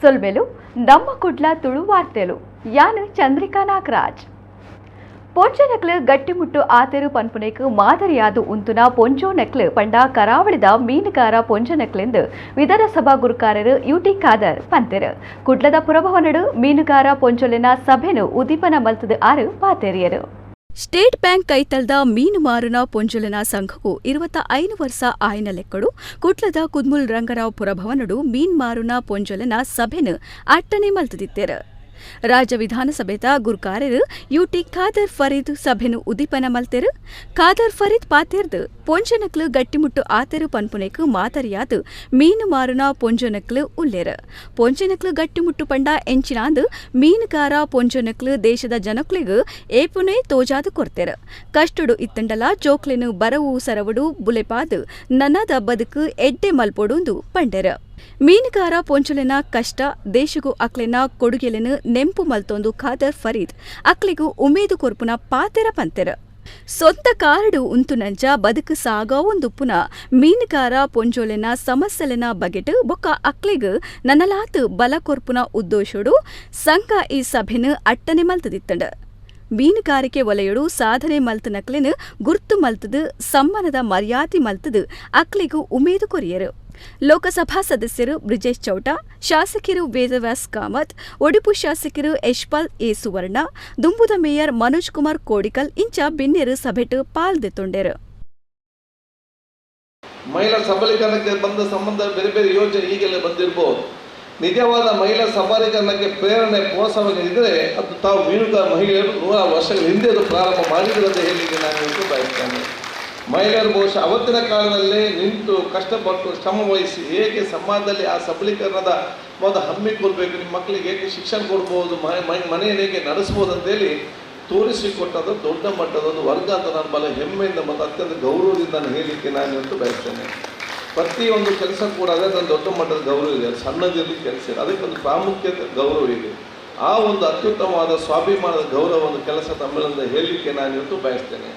ಸೊಲ್ಮೆಲು ನಮ್ಮ ಕುಡ್ಲ ತುಳು ವಾರ್ತೆಲು. ಯಾನ್ ಚಂದ್ರಿಕಾ ನಾಗರಾಜ್. ಪೊಂಜನಕ್ಲು ಗಟ್ಟಿಮುಟ್ಟು ಆತೆರು ಪನ್ಪುನೆಕ್ ಮಾದರಿಯಾದ್ ಉಂತುನ ಪೊಂಜೋನಕ್ಲು ಪಂಡ ಕರಾವಳಿದ ಮೀನುಗಾರ ಪೊಂಜನಕ್ಲೆಂದು ವಿಧಾನಸಭಾ ಗುರುಕಾರರು ಯುಟಿ ಖಾದರ್ ಪಂತೆರು. ಕುಡ್ಲದ ಪುರಭವನಡು ಮೀನುಗಾರ ಪೊಂಜೊಲೆನ ಸಭೆನು ಉದ್ದೀಪನ ಮಲ್ತುದು ಆರು ಪಾತೆರಿಯರು. ಸ್ಟೇಟ್ ಬ್ಯಾಂಕ್ ಕೈತಲ್ದ ಮೀನು ಮಾರುನ ಪೊಂಜೊಲೆನ ಸಂಘಕ್ಕೂ 25 ವರ್ಷ ಆಯಿನ ಲೆಕ್ಕಡು ಕುಡ್ಲದ ಕುದ್ಮುಲ್ ರಂಗರಾವ್ ಪುರಭವನಡು ಮೀನ್ ಮಾರುನ ಪೊಂಜೊಲೆನ ಸಭೆನು ಅಟ್ಟನೆ ಮಲ್ತುದಿತ್ತೆರು. ರಾಜ್ಯ ವಿಧಾನಸಭೆತ ಗುರುಕಾರರು ಯುಟಿ ಖಾದರ್ ಫರೀದ್ ಸಭೆನು ಉದ್ದೀಪನ ಮಲ್ತೆರು. ಖಾದರ್ ಫರೀದ್ ಪಾತೆರ್ದು ಪೊಂಜನಕ್ಲು ಗಟ್ಟಿಮುಟ್ಟು ಆತೆರು ಪನ್ಪುನೆಕ್ ಮಾದರಿಯಾದ್ ಮೀನು ಮಾರುನ ಪೊಂಜನಕ್ಲು ಉಲ್ಲೆರು. ಪೊಂಜನಕ್ಲು ಗಟ್ಟಿಮುಟ್ಟು ಪಂಡ ಎಂಚಿನಾಂದ್ ಮೀನುಗಾರ ಪೊಂಜನಕ್ಲು ದೇಶದ ಜನಕ್ಲೆಗ್ ಏಪುನೇ ತೋಜಾದ್ ಕೊರ್ತೆರು. ಕಷ್ಟಡು ಇತ್ತಂಡಲ ಜೋಕ್ಲೆನು ಬರವು ಸರವುಡು ಬುಲೆಪಾದ್ ನನದ ಬದುಕು ಎಡ್ಡೆ ಮಲ್ಪೊಡುಂದು ಪಂಡೆರು. ಮೀನುಗಾರ ಪೊಂಜೊಲೆನ ಕಷ್ಟ ದೇಶಗೂ ಅಕ್ಲೆನ ಕೊಡುಗೆಲೆನು ನೆಂಪು ಮಲ್ತೊಂದು ಖಾದರ್ ಫರೀದ್ ಅಕ್ಲೆಗು ಉಮೇದು ಕೊರ್ಪುನ ಪಾತೆರ ಪಂತೆರು. ಸೊಂತ ಕಾರಡು ಉಂತುನಂಚ ಬದುಕು ಸಾಗವೊಂದುಪ್ಪುನ ಮೀನುಗಾರ ಪೊಂಜೊಲೆನ ಸಮಸ್ಯೆಲೆನ ಬಗೆಟ್ ಬೊಕ್ಕ ಅಕ್ಲೆಗ್ ನನಲಾತ್ ಬಲ ಕೊರ್ಪುನ ಉದ್ದೇಶೊಡು ಸಂಘ ಈ ಸಭೆನು ಅಟ್ಟನೆ ಮಲ್ತುದಿತ್ತಂಡು. ಮೀನುಗಾರಿಕೆ ವಲಯಡು ಸಾಧನೆ ಮಲ್ತನಕ್ಲೆನ್ ಗುರ್ತು ಮಲ್ತುದು ಸಮ್ಮಾನದ ಮರ್ಯಾದೆ ಮಲ್ತುದು ಅಕ್ಲೆಗು ಉಮೇದು ಕೊರಿಯರು. ಲೋಕಸಭಾ ಸದಸ್ಯರು ಬ್ರಿಜೇಶ್ ಚೌಟ, ಶಾಸಕರು ವೇದವ್ಯಾಸ್ ಕಾಮತ್, ಒಡಿಪು ಶಾಸಕರು ಯಶ್ಪಾಲ್ ಎ ಸುವರ್ಣ, ದುಂಬುದ ಮೇಯರ್ ಮನೋಜ್ ಕುಮಾರ್ ಕೋಡಿಕಲ್ ಇಂಚ ಬಿನ್ನೆರು ಸಭೆಟ್ ಪಾಲ್ದೆತ್ತೊಂಡೆರು. ಮಹಿಳಾ ಸಬಲೀಕರಣಕ್ಕೆ ಬಂದ ಸಂಬಂಧ ಬೇರೆ ಬೇರೆ ಯೋಜನೆ ಈಗೆಲ್ಲ ಬಂದಿರಬಹುದು. ನಿಜವಾದ ಮಹಿಳಾ ಸಬಲೀಕರಣಕ್ಕೆ ಪ್ರೇರಣೆ ಪ್ರೋತ್ಸಾಹ ಇದ್ದರೆ ಅದು ತಾವು ಮೀನುಗಾರ ಮಹಿಳೆಯರು 100 ವರ್ಷಗಳ ಹಿಂದೆ ಅದು ಪ್ರಾರಂಭ ಮಾಡಿದ್ರು ಅಂತ ಹೇಳಲಿಕ್ಕೆ ನಾನು ಇವತ್ತು ಬಯಸ್ತೇನೆ. ಮಹಿಳೆಯರು ಬಹುಶಃ ಅವತ್ತಿನ ಕಾಲದಲ್ಲೇ ನಿಂತು ಕಷ್ಟಪಟ್ಟು ಶ್ರಮ ವಹಿಸಿ ಹೇಗೆ ಸಮಾಜದಲ್ಲಿ ಆ ಸಬಲೀಕರಣದ ಮೊದಲು ಹಮ್ಮಿಕೊಳ್ಬೇಕು, ನಿಮ್ಮ ಮಕ್ಕಳಿಗೆ ಹೇಗೆ ಶಿಕ್ಷಣ ಕೊಡ್ಬೋದು, ಮನೆಯನ್ನು ಹೇಗೆ ನಡೆಸ್ಬೋದು ಅಂತೇಳಿ ತೋರಿಸಿಕೊಟ್ಟದ್ದು ದೊಡ್ಡ ಮಟ್ಟದ ಒಂದು ವರ್ಗ ಅಂತ ನಾನು ಬಹಳ ಹೆಮ್ಮೆಯಿಂದ ಮತ್ತು ಅತ್ಯಂತ ಗೌರವದಿಂದ ನಾನು ಹೇಳಲಿಕ್ಕೆ ನಾನು ಇವತ್ತು ಬಯಸ್ತೇನೆ. ಪ್ರತಿಯೊಂದು ಕೆಲಸ ಕೂಡ ಅದೇ ಒಂದು ದೊಡ್ಡ ಮಟ್ಟದ ಗೌರವ ಇದೆ, ಅದು ಸಣ್ಣದಿರಲಿ ಕೆಲಸ ಇದೆ, ಅದಕ್ಕೊಂದು ಪ್ರಾಮುಖ್ಯತೆ ಗೌರವ ಇದೆ. ಆ ಒಂದು ಅತ್ಯುತ್ತಮವಾದ ಸ್ವಾಭಿಮಾನದ ಗೌರವ ಒಂದು ಕೆಲಸ ತಮ್ಮೆಲ್ಲರಿಂದ ಹೇಳಲಿಕ್ಕೆ ನಾನು ಇವತ್ತು ಬಯಸ್ತೇನೆ.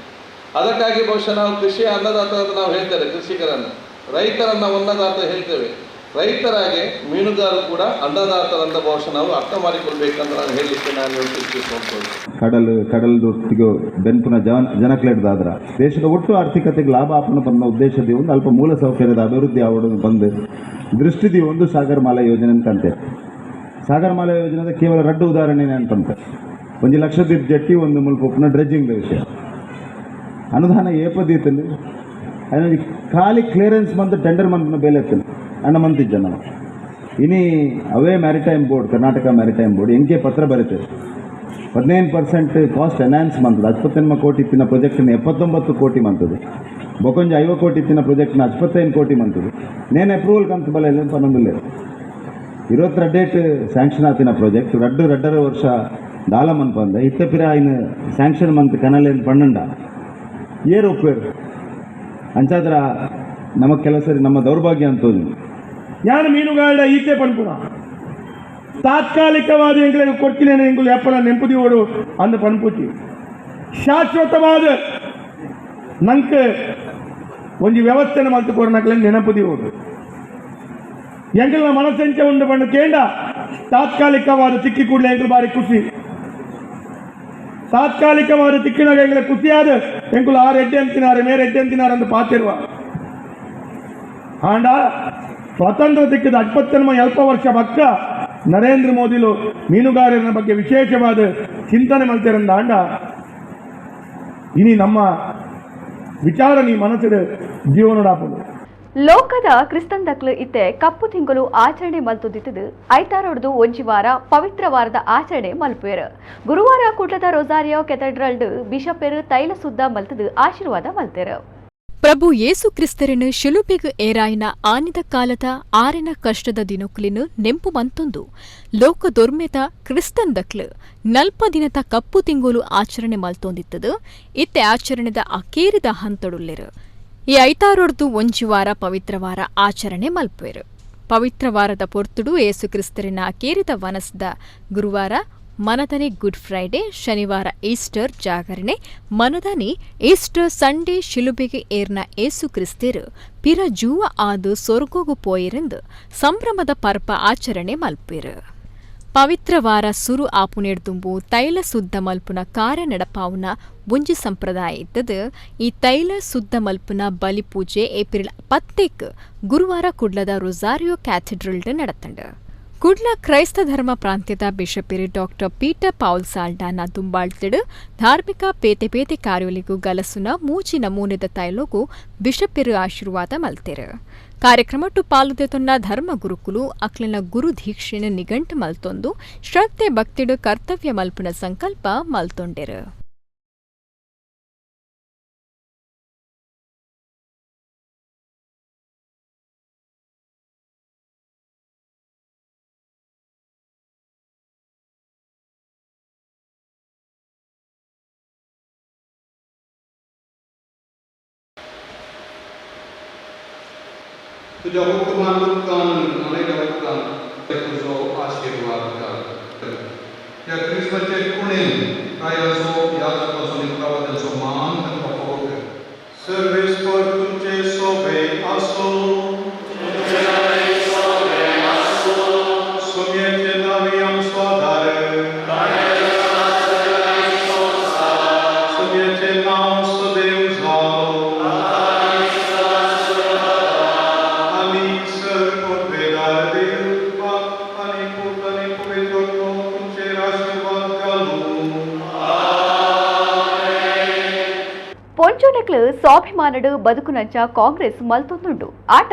ಅದಕ್ಕಾಗಿ ಬಹುಶಃ ನಾವು ಕೃಷಿ ಅನ್ನದಾತ ಅಂತ ನಾವು ಹೇಳ್ತೇವೆ, ಕೃಷಿಕರನ್ನು ರೈತರನ್ನು ಅನ್ನದಾತ ಹೇಳ್ತೇವೆ. ರೈತರಾಗಿ ಮೀನುಗಾರರು ಕೂಡ ಅನ್ನದಾತರಂತ ಬಹುಶಃ ನಾವು ಅರ್ಥ ಮಾಡಿಕೊಳ್ಬೇಕಂತ ನಾನು ಹೇಳಲಿಕ್ಕೆ ನಾನು ಇವತ್ತು ಇಚ್ಛಿಸುವಂಥದ್ದು. ಕಡಲು ಕಡಲದೊಟ್ಟಿಗೆ ಬೆನ್ಪುನ ಜನಕ್ಲೆಡ್ದಾದ್ರ ದೇಶದ ಒಟ್ಟು ಆರ್ಥಿಕತೆಗೆ ಲಾಭ ಆಪನ ಬಂದ ಉದ್ದೇಶದ ಒಂದು ಅಲ್ಪ ಮೂಲ ಸೌಕರ್ಯದ ಅಭಿವೃದ್ಧಿ ಆವಡ ಬಂದು ದೃಷ್ಟಿದಿ ಒಂದು ಸಾಗರಮಾಲಾ ಯೋಜನೆ ಅಂತಂತೆ. ಸಾಗರಮಾಲಾ ಯೋಜನೆದ ಕೇವಲ ರಡ್ಡು ಉದಾಹರಣೆ ಅಂತಂತೆ. ಒಂಜಿ ಲಕ್ಷದ್ವೀಪ್ ಜೆಟ್ಟಿ, ಒಂದು ಮುಲ್ಪ ಉಪ್ಪುನ ಡ್ರೆಜ್ಜಿಂಗ್ ವಿಷಯ. ಅನುದಾನ ಏಪದೀತಂದು ಅದೊಂಜಿ ಖಾಲಿ ಕ್ಲಿಯರೆನ್ಸ್ ಮಂತ್ ಟೆಂಡರ್ ಮಂತ್ನ ಬೇಲೆ ಎತ್ತನು ಅಣ್ಣ ಮಂತಿಜ್ಜ ನಾವು. ಇನಿ ಅವೇ maritime board, Karnataka maritime board ಎಂಕೆ ಪತ್ರ ಬರೀತೇವೆ. 15% ಕಾಸ್ಟ್ ಎನ್ಹಾನ್ಸ್ ಮಂತದ 68 ಕೋಟಿ ಇತ್ತಿನ ಪ್ರಾಜೆಕ್ಟ್ನ 79 ಕೋಟಿ ಮಂತದ್ದು, ಬೊಕೊಂಜಿ 50 ಕೋಟಿ ಇತ್ತಿನ ಪ್ರಾಜೆಕ್ಟ್ನ 65 ಕೋಟಿ ಮಂತದ್ದು. ನೇನು ಅಪ್ರೂವಲ್ ಕಂತ ಬಲ ಇಲ್ಲ ಪನ್ನೊಂದುಲ್ಲೆ 22 ಸ್ಯಾಂಕ್ಷನ್ ಆತಿನ ಪ್ರಾಜೆಕ್ಟ್ ರಡ್ಡು ರಡ್ಡರ ವರ್ಷ ದಾಲ ಮನ್ಪಂದ ಇತ್ತ ಪಿರ ಐನು ಸ್ಯಾಂಕ್ಷನ್ ಮಂತ್ ಕನಲೇನು ಪನ್ನಂಡ ಏರು ಒಪ್ಪೇರು ಅಂಚಾದ್ರ ನಮಗೆ ಕೆಲವು ಸರಿ ನಮ್ಮ ದೌರ್ಭಾಗ್ಯ ಅಂತ. ಯಾನು ಮೀನುಗಾರಡ ಈತೆ ಪನ್ಪುನ ತಾತ್ಕಾಲಿಕವಾದ ಎಂಗ್ಲಿಗೆ ಕೊಡ್ತೀನಿ, ಎಂಗುಲು ಎಪ್ಪಲ ನೆಂಪುದಿ ಓಡು ಅಂದು ಪನ್ಪುಚಿ. ಶಾಶ್ವತವಾದ ನಂಕ್ ಒಂಜಿ ವ್ಯವಸ್ಥೆನ ಮಲ್ತು ಕೊರನಕ್ಲೆ ನೆನಪುದಿ ಓಡು. ಎಂಕಲ್ನ ಮನಸ್ಸೆಂಚ ಉಂಡು ಪಂಡು ಕೇಂಡ, ತಾತ್ಕಾಲಿಕವಾದ ತಿಕ್ಕಿ ಕೂಡಲೇ ಎಂಕಲು ಬಾರಿ ಖುಷಿ. ತಾತ್ಕಾಲಿಕವಾದ ತಿಕ್ಕಿನಾಗ ಎಂಗ್ಲೆ ಖುಷಿಯಾದ ಎಂಕುಲು ಆರು ಎಡ್ಡೆ ಅಂತಿನಾರೆ, ಮೇರೆ ಎಡ್ಡೆ ಅಂತಿನಾರ ಅಂತ ಪಾತಿರುವ. ಆಂಡ ಸ್ವಾತಂತ್ರ್ಯ ತಿಕ್ಕಿದ ಅಜ್ಪತ್ತನ್ಮ ಅಲ್ಪ ವರ್ಷ ಬಕ್ಕ ನರೇಂದ್ರ ಮೋದಿಲು ಮೀನುಗಾರರ ಬಗ್ಗೆ ವಿಶೇಷವಾದ ಚಿಂತನೆ ಮಲ್ತಿರಂದ ಆಂಡ ಇನಿ ನಮ್ಮ ವಿಚಾರ ನೀ ಮನಸ್ಸಿಡು ಜೀವನಡಾಪುಂಡು. ಲೋಕದ ಕ್ರಿಸ್ತಂದಕ್ಲು ಇತ್ತೆ ಕಪ್ಪು ತಿಂಗಳು ಆಚರಣೆ ಮಲ್ತುದಿತ್ತದು. ಐತಾರೊಡ್ದು ಒಂಜಿ ವಾರ ಪವಿತ್ರ ವಾರದ ಆಚರಣೆ ಮಲ್ಪುವೆರು. ಗುರುವಾರ ಕುಡ್ಲದ ರೊಸಾರಿಯೋ ಕೆಥೆಡ್ರಲ್ಡ್ ಬಿಷಪೆರು ತೈಲ ಸುದ್ದ ಮಲ್ತದು ಆಶೀರ್ವಾದ ಮಲ್ತೆರು. ಪ್ರಭು ಯೇಸು ಕ್ರಿಸ್ತರನ್ನು ಶಿಲುಬೆಗು ಏರಾಯಿನ ಆನಿದ ಕಾಲದ ಆರೆನ ಕಷ್ಟದ ದಿನೊಕ್ಲಿನು ನೆಂಪು ಮಂತೊಂದು ಲೋಕ ದೊರ್ಮೆತ ಕ್ರಿಸ್ತನ್ ದಕ್ಲು ನಲ್ಪ ದಿನತ ಕಪ್ಪು ತಿಂಗೋಲು ಆಚರಣೆ ಮಲ್ತೊಂದಿತ್ತದು. ಇತ್ತೆ ಆಚರಣೆದ ಅಕೇರಿದ ಹಂತಡುಲ್ಲೆರು. ಈ ಐತಾರೊಡ್ದು ಒಂಜಿ ವಾರ ಪವಿತ್ರ ವಾರ ಆಚರಣೆ ಮಲ್ಪುವೆರು. ಪವಿತ್ರ ವಾರದ ಪೊರ್ತುಡು ಏಸು ಕ್ರಿಸ್ತರಿನ ಅಕೇರಿದ ವನಸ್ದ ಗುರುವಾರ ಮನದನೆ ಗುಡ್ ಫ್ರೈಡೆ, ಶನಿವಾರ ಈಸ್ಟರ್ ಜಾಗರಣೆ, ಮನದನಿ ಈಸ್ಟರ್ ಸಂಡೇ ಶಿಲುಬೆಗೆ ಏರ್ನ ಏಸು ಕ್ರಿಸ್ತೆರು ಪಿರ ಜೂವ ಆದು ಸೊರ್ಗೋಗು ಪೋಯಿರೆಂದು ಸಂಭ್ರಮದ ಪರ್ಬ ಆಚರಣೆ ಮಲ್ಪೆರು. ಪವಿತ್ರ ವಾರ ಸುರು ಆಪುನೆಡ್ದುಂಬು ತೈಲ ಸುದ್ದ ಮಲ್ಪುನ ಕಾರ್ಯ ನಡಪಾವುನ ಒಂಜಿ ಸಂಪ್ರದಾಯ ಇತ್ತದು. ಈ ತೈಲ ಸುದ್ದ ಮಲ್ಪುನ ಬಲಿಪೂಜೆ ಏಪ್ರಿಲ್ 10 ಗುರುವಾರ ಕುಡ್ಲದ ರೊಸಾರಿಯೋ ಕ್ಯಾಥೆಡ್ರಲ್ಡ್ ನಡತಂಡು. ಕುಡ್ಲ ಕ್ರೈಸ್ತ ಧರ್ಮ ಪ್ರಾಂತ್ಯದ ಬಿಷಪಿರಿ doctor Peter Paul Saldanha ದುಂಬಾಳ್ತಿಡು ಧಾರ್ಮಿಕ ಪೇತೆ ಪೇತೆ ಕಾರ್ಯೊಲಿಗು ಗಲಸುನ ಮೂಜಿ ನಮೂನೆದ ತೈಲೊಗು ಬಿಷಪಿರು ಆಶೀರ್ವಾದ ಮಲ್ತೆರು. ಕಾರ್ಯಕ್ರಮಟ್ಟು ಪಾಲುದೆತೊನ್ನ ಧರ್ಮ ಗುರುಕುಲು ಅಕ್ಲಿನ ಗುರು ದೀಕ್ಷೆನ ನಿಗಂಟು ಮಲ್ತೊಂದು ಶ್ರದ್ಧೆ ಭಕ್ತಿಡು ಕರ್ತವ್ಯ ಮಲ್ಪುನ ಸಂಕಲ್ಪ ಮಲ್ತೊಂಡೆರು. तुझ्या हुकुमान उदकान न्हाणयल्या उपरांत तुजो आशिर्वाद घाल. ह्या क्रिस्ताचे कुणेन रायाचो, याजकाचो आनी प्रवाद्यांचो मान तांकां फावो कर. सर्वेस्पर तुमचे सोबे आसो. सोम्याचे नांवी आमचो आदार. सोम्याचे नांव सदैव जावं. आनी सर पदवेदार देव बाप आनी पूत आनी पवित्र आत्मो तुमचेर आशिर्वाद घालूं. ಪೊಂಜೋನಕ್ಲು ಸ್ವಾಭಿಮಾನಡು ಬದುಕುನಂಚ ಕಾಂಗ್ರೆಸ್ ಮಲ್ತೊಂದುಂಡು. ಆಟ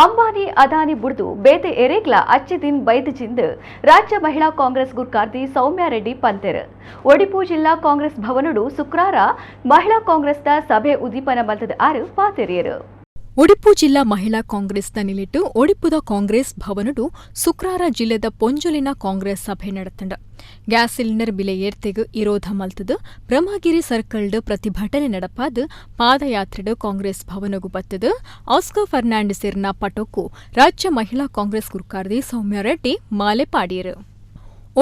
ಅಂಬಾನಿ ಅದಾನಿ ಬುಡ್ದು ಬೇತೆ ಎರೇಗ್ಲ ಅಚ್ಚೆ ದಿನ್ ಬೈದು ಜಿಂದ್ ರಾಜ್ಯ ಮಹಿಳಾ ಕಾಂಗ್ರೆಸ್ ಗುರ್ಕಾರ್ದಿ ಸೌಮ್ಯ ರೆಡ್ಡಿ ಪಂತೆರು. ಒಡಿಪು ಜಿಲ್ಲಾ ಕಾಂಗ್ರೆಸ್ ಭವನಡು ಶುಕ್ರಾರ ಮಹಿಳಾ ಕಾಂಗ್ರೆಸ್ದ ಸಭೆ ಉದ್ದೀಪನ ಮಲ್ತದ ಆರು ಪಾತೆರಿಯರು. ಒಡಿಪು ಜಿಲ್ಲಾ ಮಹಿಳಾ ಕಾಂಗ್ರೆಸ್ನ ನಿಲಿಟ್ಟು ಒಡಿಪುದ ಕಾಂಗ್ರೆಸ್ ಭವನಡು ಶುಕ್ರಾರ ಜಿಲ್ಲೆದ ಪೊಂಜೊಲಿನ ಕಾಂಗ್ರೆಸ್ ಸಭೆ ನಡತಂಡ. ಗ್ಯಾಸ್ ಸಿಲಿಂಡರ್ ಬಿಲೆ ಏರ್ತೆಗ್ ಇರೋಧ ಮಲ್ತದು ಬ್ರಹ್ಮಗಿರಿ ಸರ್ಕಲ್ಡ್ ಪ್ರತಿಭಟನೆ ನಡಪಾದ್ ಪಾದಯಾತ್ರೆಡ್ ಕಾಂಗ್ರೆಸ್ ಭವನಗು ಬತ್ತದು ಆಸ್ಕರ್ ಫರ್ನಾಂಡಿಸೆರ್ನ ಪಟೊಕ್ಕು ರಾಜ್ಯ ಮಹಿಳಾ ಕಾಂಗ್ರೆಸ್ ಗುರ್ಕಾರ್ದಿ ಸೌಮ್ಯ ರೆಡ್ಡಿ ಮಾಲೆ ಪಾಡಿಯರು.